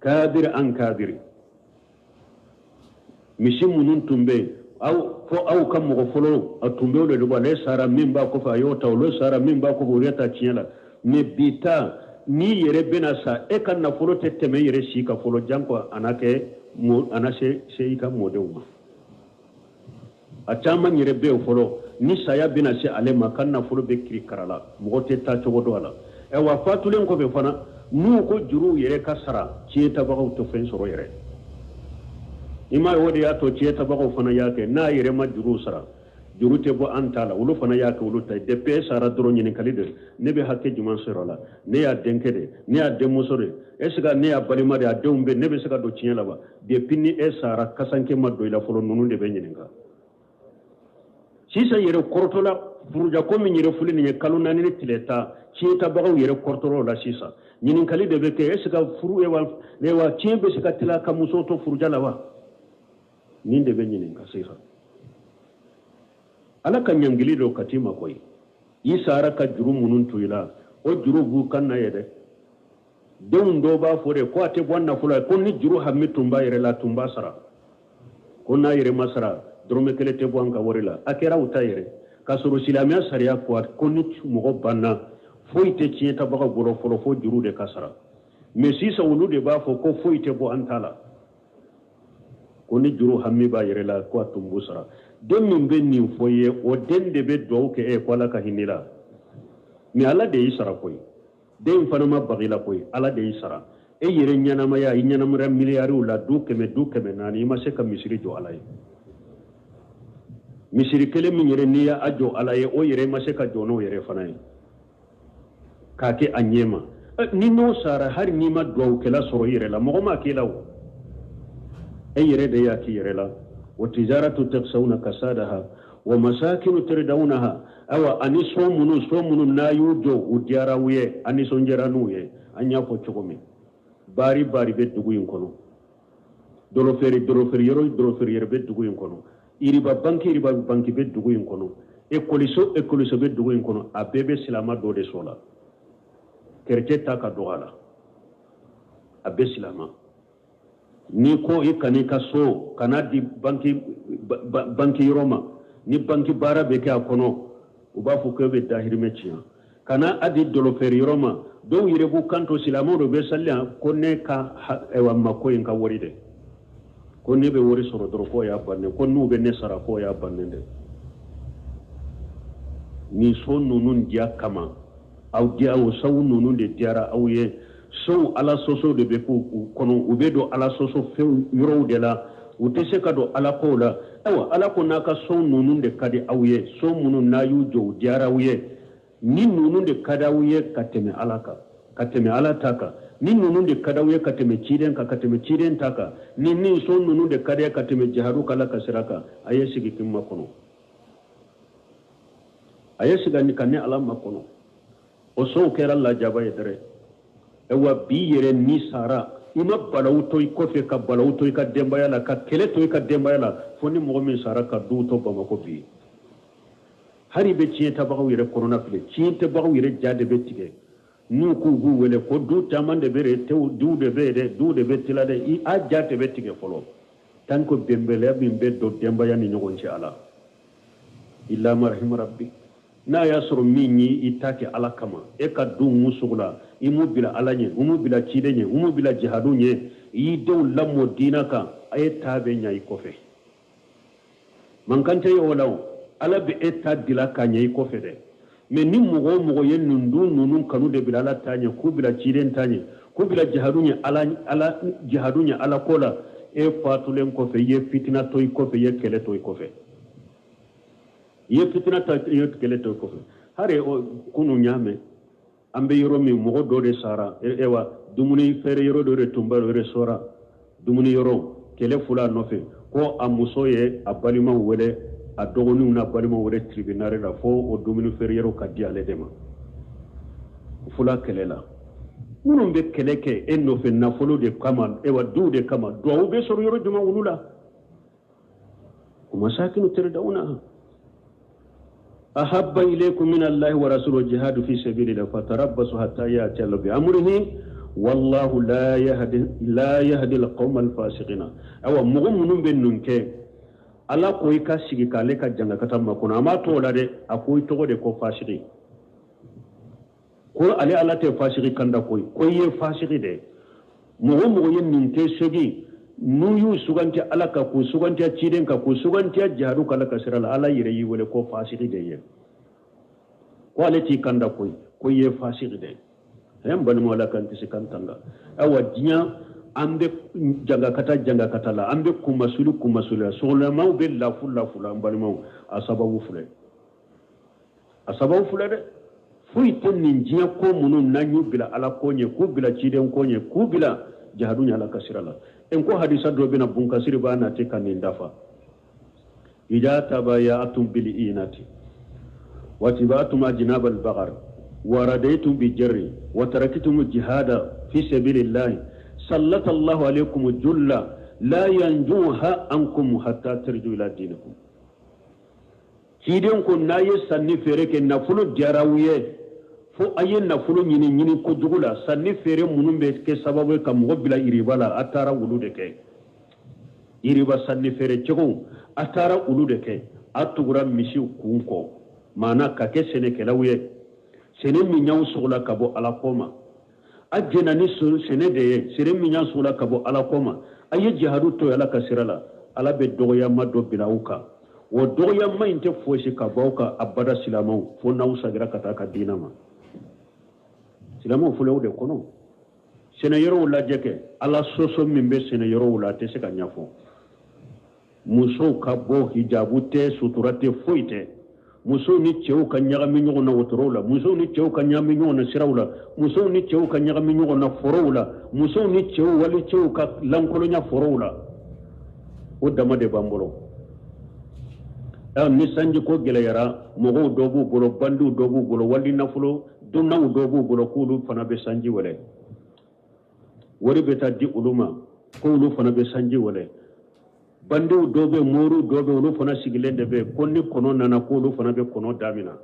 Speaker 2: kabiri an kabiri misi minnu tun bɛ yen aw fo aw ka mɔgɔ fɔlɔ a tun bɛ o de bɔ ale sara min b'a kɔfɛ a y'o ta olu sara min b'a kɔfɛ olu y'a ta tiɲɛ la mais bi ta n'i yɛrɛ bɛna sa e ka nafolo tɛ tɛmɛ i yɛrɛ si kan fɔlɔ janko a na kɛ a na se se i ka mɔdenw ma a caman yɛrɛ bɛ yen fɔlɔ ni saya bɛna se ale ma ka nafolo bɛ kirikara la mɔgɔ tɛ taa cogo dɔn a la ayiwa fatulen kɔfɛ fana n'u ko juruw yɛrɛ ka sara tiɲɛtabagaw tɛ fɛn sɔrɔ yɛrɛ i m'a ye o de y'a to tiɲɛtabagaw fana y'a kɛ n'a yɛrɛ ma juruw sara juru tɛ bɔ an ta la olu fana y'a kɛ olu ta ye depuis e sara dɔrɔn ɲininkali de ne bɛ hakɛ jumɛn sɔrɔ a la ne y'a denkɛ de ne y'a denmuso de est ce que ne y'a balima de a denw bɛ ne bɛ se ka don tiɲɛ la wa depuis ni e sara kasanke ma don i la fɔlɔ ninnu de bɛ ɲininka sisan yɛrɛ kɔrɔtɔla furujako min yɛrɛ filɛ nin ye kalo 4 ni tile 10 tiɲɛtabagaw yɛrɛ kɔrɔtɔla o la sisan ɲininkali de bɛ kɛ est ce que furu wa tiɲɛ bɛ se ka tila ka muso to furuja la wa nin de bɛ ɲininka sisan ala ka ɲangili don ka t'i ma koyi i sara ka juru minnu to i la o juru b'u kan na ye dɛ denw dɔw b'a fɔ de ko a tɛ bɔ nafolo la ko ni juru hami tun b'a yɛrɛ la tun b'a sara ko n'a yɛrɛ ma sara dɔrɔmɛ kelen tɛ bɔ an ka wari la a kɛra u ta yɛrɛ k'a sɔrɔ silamɛya sariya ko ko ni mɔgɔ banna foyi tɛ tiɲɛtabagaw bolo fɔlɔ fo juru de ka sara mais sisan olu de b'a fɔ ko foyi tɛ bɔ an ta la ko ni juru hami b'a yɛrɛ la ko a tun b'u sara den min bɛ nin fɔ i ye o den de bɛ dugawu kɛ e ye ko ala ka hinɛ i la mais ala de y'i sara koyi den fana ma baga i la koyi ala de y'i sara e yɛrɛ ɲɛnamaya i ɲɛnamaya miliyariw la du 100 du 400 i ma se ka misiri jɔ ala ye misiri kelen min yɛrɛ n'i y'a jɔ ala ye o yɛrɛ i ma se ka jɔ n'o yɛrɛ fana ye k'a kɛ a ɲɛ ma ni n'o sara hali n'i ma dugawukɛla sɔrɔ i yɛrɛ la mɔgɔ m'a k'i la o e yɛrɛ de y'a k'i yɛrɛ la Wa tijaratu taksawna kasadaha wa masakinu tardawnaha. Awa ani so minnu, so minnu n'a y'u jɔ u diyara u ye, a nisɔndiyara n'u ye. An y'a fɔ cogo min, baari baari bɛ dugu in kɔnɔ, dɔlɔfeere dɔlɔfeere yɔrɔ dɔlɔfeere yɔrɔ bɛ dugu in kɔnɔ, iriba banki iriba banki bɛ dugu in kɔnɔ, ekɔliso ekɔliso bɛ dugu in kɔnɔ. A bɛɛ bɛ silama dɔ de so la. Kerecɛn ta ka dɔgɔ a la, a bɛ silama. N'i ko i kan'i ka so kana di banki banki yɔrɔ ma, ni banki baara bɛ kɛ a kɔnɔ, u b'a fɔ k'e bɛ dahirimɛ tiɲɛ. Kana a di dɔlɔfeere yɔrɔ ma, dɔw yɛrɛ b'u kanto, silamɛw de bɛ sali yan, ko ne ka ayiwa mako ye n ka wari de, ko ne bɛ wari sɔrɔ dɔrɔn k'o y'a bannen, ko n'u bɛ ne sara k'o y'a bannen dɛ. Nin so ninnu diya kama aw diya, o sow ninnu de diyara aw ye. Sow Ala sɔsɔ de bɛ k'u kɔnɔ, u bɛ don Ala sɔsɔ fɛnw yɔrɔw de la, u tɛ se ka don Ala kow la. Ayiwa, Ala ko n'a ka so ninnu de ka di aw ye, so minnu n'a y'u jɔ u diyara aw ye, ni ninnu de ka di aw ye ka tɛmɛ Ala kan, ka tɛmɛ Ala ta kan, ni ninnu de ka di aw ye ka tɛmɛ ciden kan, ka tɛmɛ ciden ta kan, ni nin so ninnu de ka di ka tɛmɛ jihadu kan Ala ka sira kan, a ye sigi k'i makɔnɔ, a ye sigi ka ne Ala makɔnɔ. O sow kɛra lajaba ye dɛrɛ. Ayiwa, bi yɛrɛ n'i sara, i ma balawu to i kɔfɛ, ka balawu to i ka denbaya la, ka kɛlɛ to i ka denbaya la, fo ni mɔgɔ min sara ka duw to Bamakɔ bi. Hali i bɛ tiɲɛtabagaw yɛrɛ kɔnɔna filɛ, tiɲɛtabagaw yɛrɛ ja de bɛ tigɛ n'u k'u b'u wele ko du caman de bɛ yen, duw de bɛ yen dɛ, duw de bɛ tila dɛ. I a ja de bɛ tigɛ fɔlɔ, tant que bɛnbaliya min bɛ don denbaya ni ɲɔgɔn cɛ a la. Illa ma rahima rabbi, n'a y'a sɔrɔ min ye i ta kɛ Ala kama, e ka du m'u sogola, i m'u bila Ala ɲɛ, u m'u bila ciden ɲɛ, u m'u bila jihadu ɲɛ, i y'i denw lamɔ diina kan, a ye ta bɛ ɲa i kɔfɛ. Mankan tɛ ye o la. O Ala bɛ e ta dila ka ɲɛ i kɔfɛ dɛ. Mais ni mɔgɔ o mɔgɔ ye nin du ninnu kanu de bila Ala ta ɲɛ, k'u bila ciden ta ɲɛ, k'u bila jihadu ɲɛ, Ala Ala jihadu ɲɛ Ala ko la, e fatulen kɔfɛ, i ye fitina to i kɔfɛ, i ye kɛlɛ to i kɔfɛ, i ye fitina to, i ye kɛlɛ to i kɔfɛ. Hari kunun y'a mɛn an bɛ yɔrɔ min, mɔgɔ dɔ de sara. Ewa, dumuni feere yɔrɔ dɔ de tun bɛ o restaurant, dumuni yɔrɔ, kɛlɛ fula nɔfɛ, ko a muso ye a balimaw wele, a dɔgɔninw n'a balimaw wele tribunal la, fo o dumuni feere yɔrɔ ka di ale de ma. Fula kɛlɛ la, minnu bɛ kɛlɛ kɛ e nɔfɛ nafolo de kama, ewa duw de kama, duwawu bɛ sɔrɔ yɔrɔ jumɛn olu la? Masakinu tardawnaha ahabba ilaykum min Allahi wa rasulihi jihadu fi sabilillah fatarabbasu hatta ya'ti Allahu bi amrihi wallahu la yahdi la yahdi alqawma alfasiqina. Awa, mɔgɔ minnu bɛ nin kɛ, Ala ko i ka sigi k'ale ka jangakata makɔnɔ. A m'a to o la dɛ, a ko i tɔgɔ de ko fasigi, ko ale Ala tɛ fasigi kanda koyi, ko i ye fasigi de. Mɔgɔ o mɔgɔ ye nin kɛ segin, n'u y'u suganti Ala kan, k'u sugantiya ciden kan, k'u sugantiya jihadu kan Ala ka sira la, Ala yɛrɛ y'i wele ko fasigi de ye, ko ale t'i kanda koyi, ko i ye fasigi de ye. N balimaw, Ala k'an kisi k'an tanga. Ayiwa, diɲɛ an bɛ jangakata jangakata la, an bɛ kunmasuli kunmasuli la, sogolamaw bɛ lafu lafu la. N balimaw, a sababu filɛ, a sababu filɛ dɛ. Foyi tɛ nin diɲɛ ko minnu n'an y'u bila Ala ko ɲɛ, k'u bila ciden ko ɲɛ, k'u bila jihadu ɲɛ Ala ka sira la. N ko hadisa dɔ bɛna bunkasiri b'a nati ka nin dafa. Ida tabayatum bil inati watibatum ajnab al baqar wa radaytum bi jarri wa taraktum jihada fi sabilillahi sallata Allahu alaykum julla la yanjuha ankum hatta tarju ila dinikum. Ciden ko n'a ye sanni feere kɛ, nafolo diyara aw ye fo a ye nafolo ɲini ɲini kojugu la, sanni feere minnu bɛ kɛ sababu ye ka mɔgɔ bila iriba la, a taara olu de kɛ. Iriba sanni feere cogo, a taara olu de kɛ. A tugura misiw kun kɔ, maana ka kɛ sɛnɛkɛlaw ye, sɛnɛ min y'aw sogola ka bɔ Ala ko ma. A jɛnna ni sɛnɛ de ye, sɛnɛ min y'an sogola ka bɔ Ala ko ma. A ye jihadu to Ala ka sira la, Ala bɛ dɔgɔyama dɔ bila aw kan. O dɔgɔyama in tɛ fosi ka bɔ aw kan abada, silamɛw, fo n'aw sagira ka taa ka diinɛ ma. Silamɛw filɛ o de kɔnɔ. Sɛnɛyɔrɔw lajɛ kɛ, Ala sɔsɔ min bɛ sɛnɛyɔrɔw la, a tɛ se ka ɲɛfɔ. Musow ka bɔ, hijabu tɛ, sutura tɛ, foyi tɛ. Musow ni cɛw ka ɲagami ɲɔgɔn na wotorow la, musow ni cɛw ka ɲagami ɲɔgɔn na siraw la, musow ni cɛw ka ɲagami ɲɔgɔn na forow la, musow ni cɛw wali cɛw ka lankolonya forow la. O dama de b'an bolo. Ni sanji ko gɛlɛyara, mɔgɔw dɔ b'u bolo, bandiw dɔ b'u bolo, wali nafolo dunnaw dɔ b'u bolo, k'olu fana bɛ sanji wɛlɛ, wari bɛ taa di olu ma, k'olu fana bɛ sanji wɛlɛ. Bandiw dɔ bɛ, moriw dɔ bɛ, olu fana sigilen de bɛ ko ni kɔnɔ nana, k'olu fana bɛ kɔnɔ damina.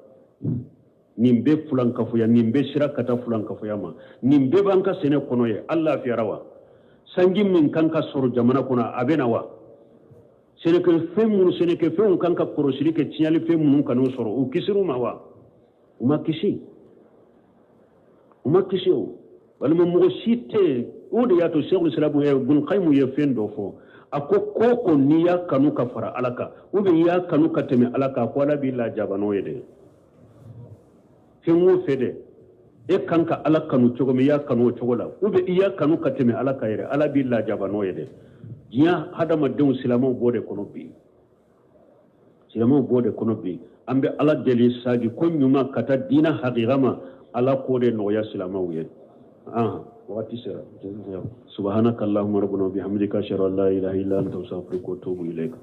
Speaker 2: Nin bɛ fulankafoya, nin bɛ sira ka taa fulankafoya ma. Nin bɛɛ b'an ka sɛnɛ kɔnɔ ye. An lafiyara wa? Sanji min kan ka sɔrɔ jamana kɔnɔ, a bɛ na wa? Sɛnɛkɛfɛn minnu, sɛnɛkɛfɛnw kan ka kɔrɔsili kɛ, tiɲɛlifɛn minnu kan'u sɔrɔ, u kisir'u ma wa? U ma kisi, u ma kisi o. Walima mɔgɔ si tɛ yen. O de y'a to Sɛkul Isilamu Bun Kayimu ye fɛn dɔ fɔ. A ko ko ko n'i y'a kanu ka fara Ala kan, ou bien i y'a kanu ka tɛmɛ Ala kan, ko Ala b'i lajaba n'o ye dɛ. Fɛn o fɛn dɛ, e kan ka Ala kanu cogo min, i y'a kanu o cogo la, ou bien i y'a kanu ka tɛmɛ Ala kan yɛrɛ, Ala b'i lajaba n'o ye dɛ. Diɲɛ hadamadenw, silamɛw b'o de kɔnɔ bi, silamɛw b'o de kɔnɔ bi. An bɛ Ala deli, sagi ko ɲuman ka taa diinɛ hakika ma, Ala k'o de nɔgɔya silamɛw ye. Wagati sera. Subhanaka allahumma rabbana wa bihamdika, ashhadu an la ilaha illa anta, astaghfiruka wa atubu ilayk.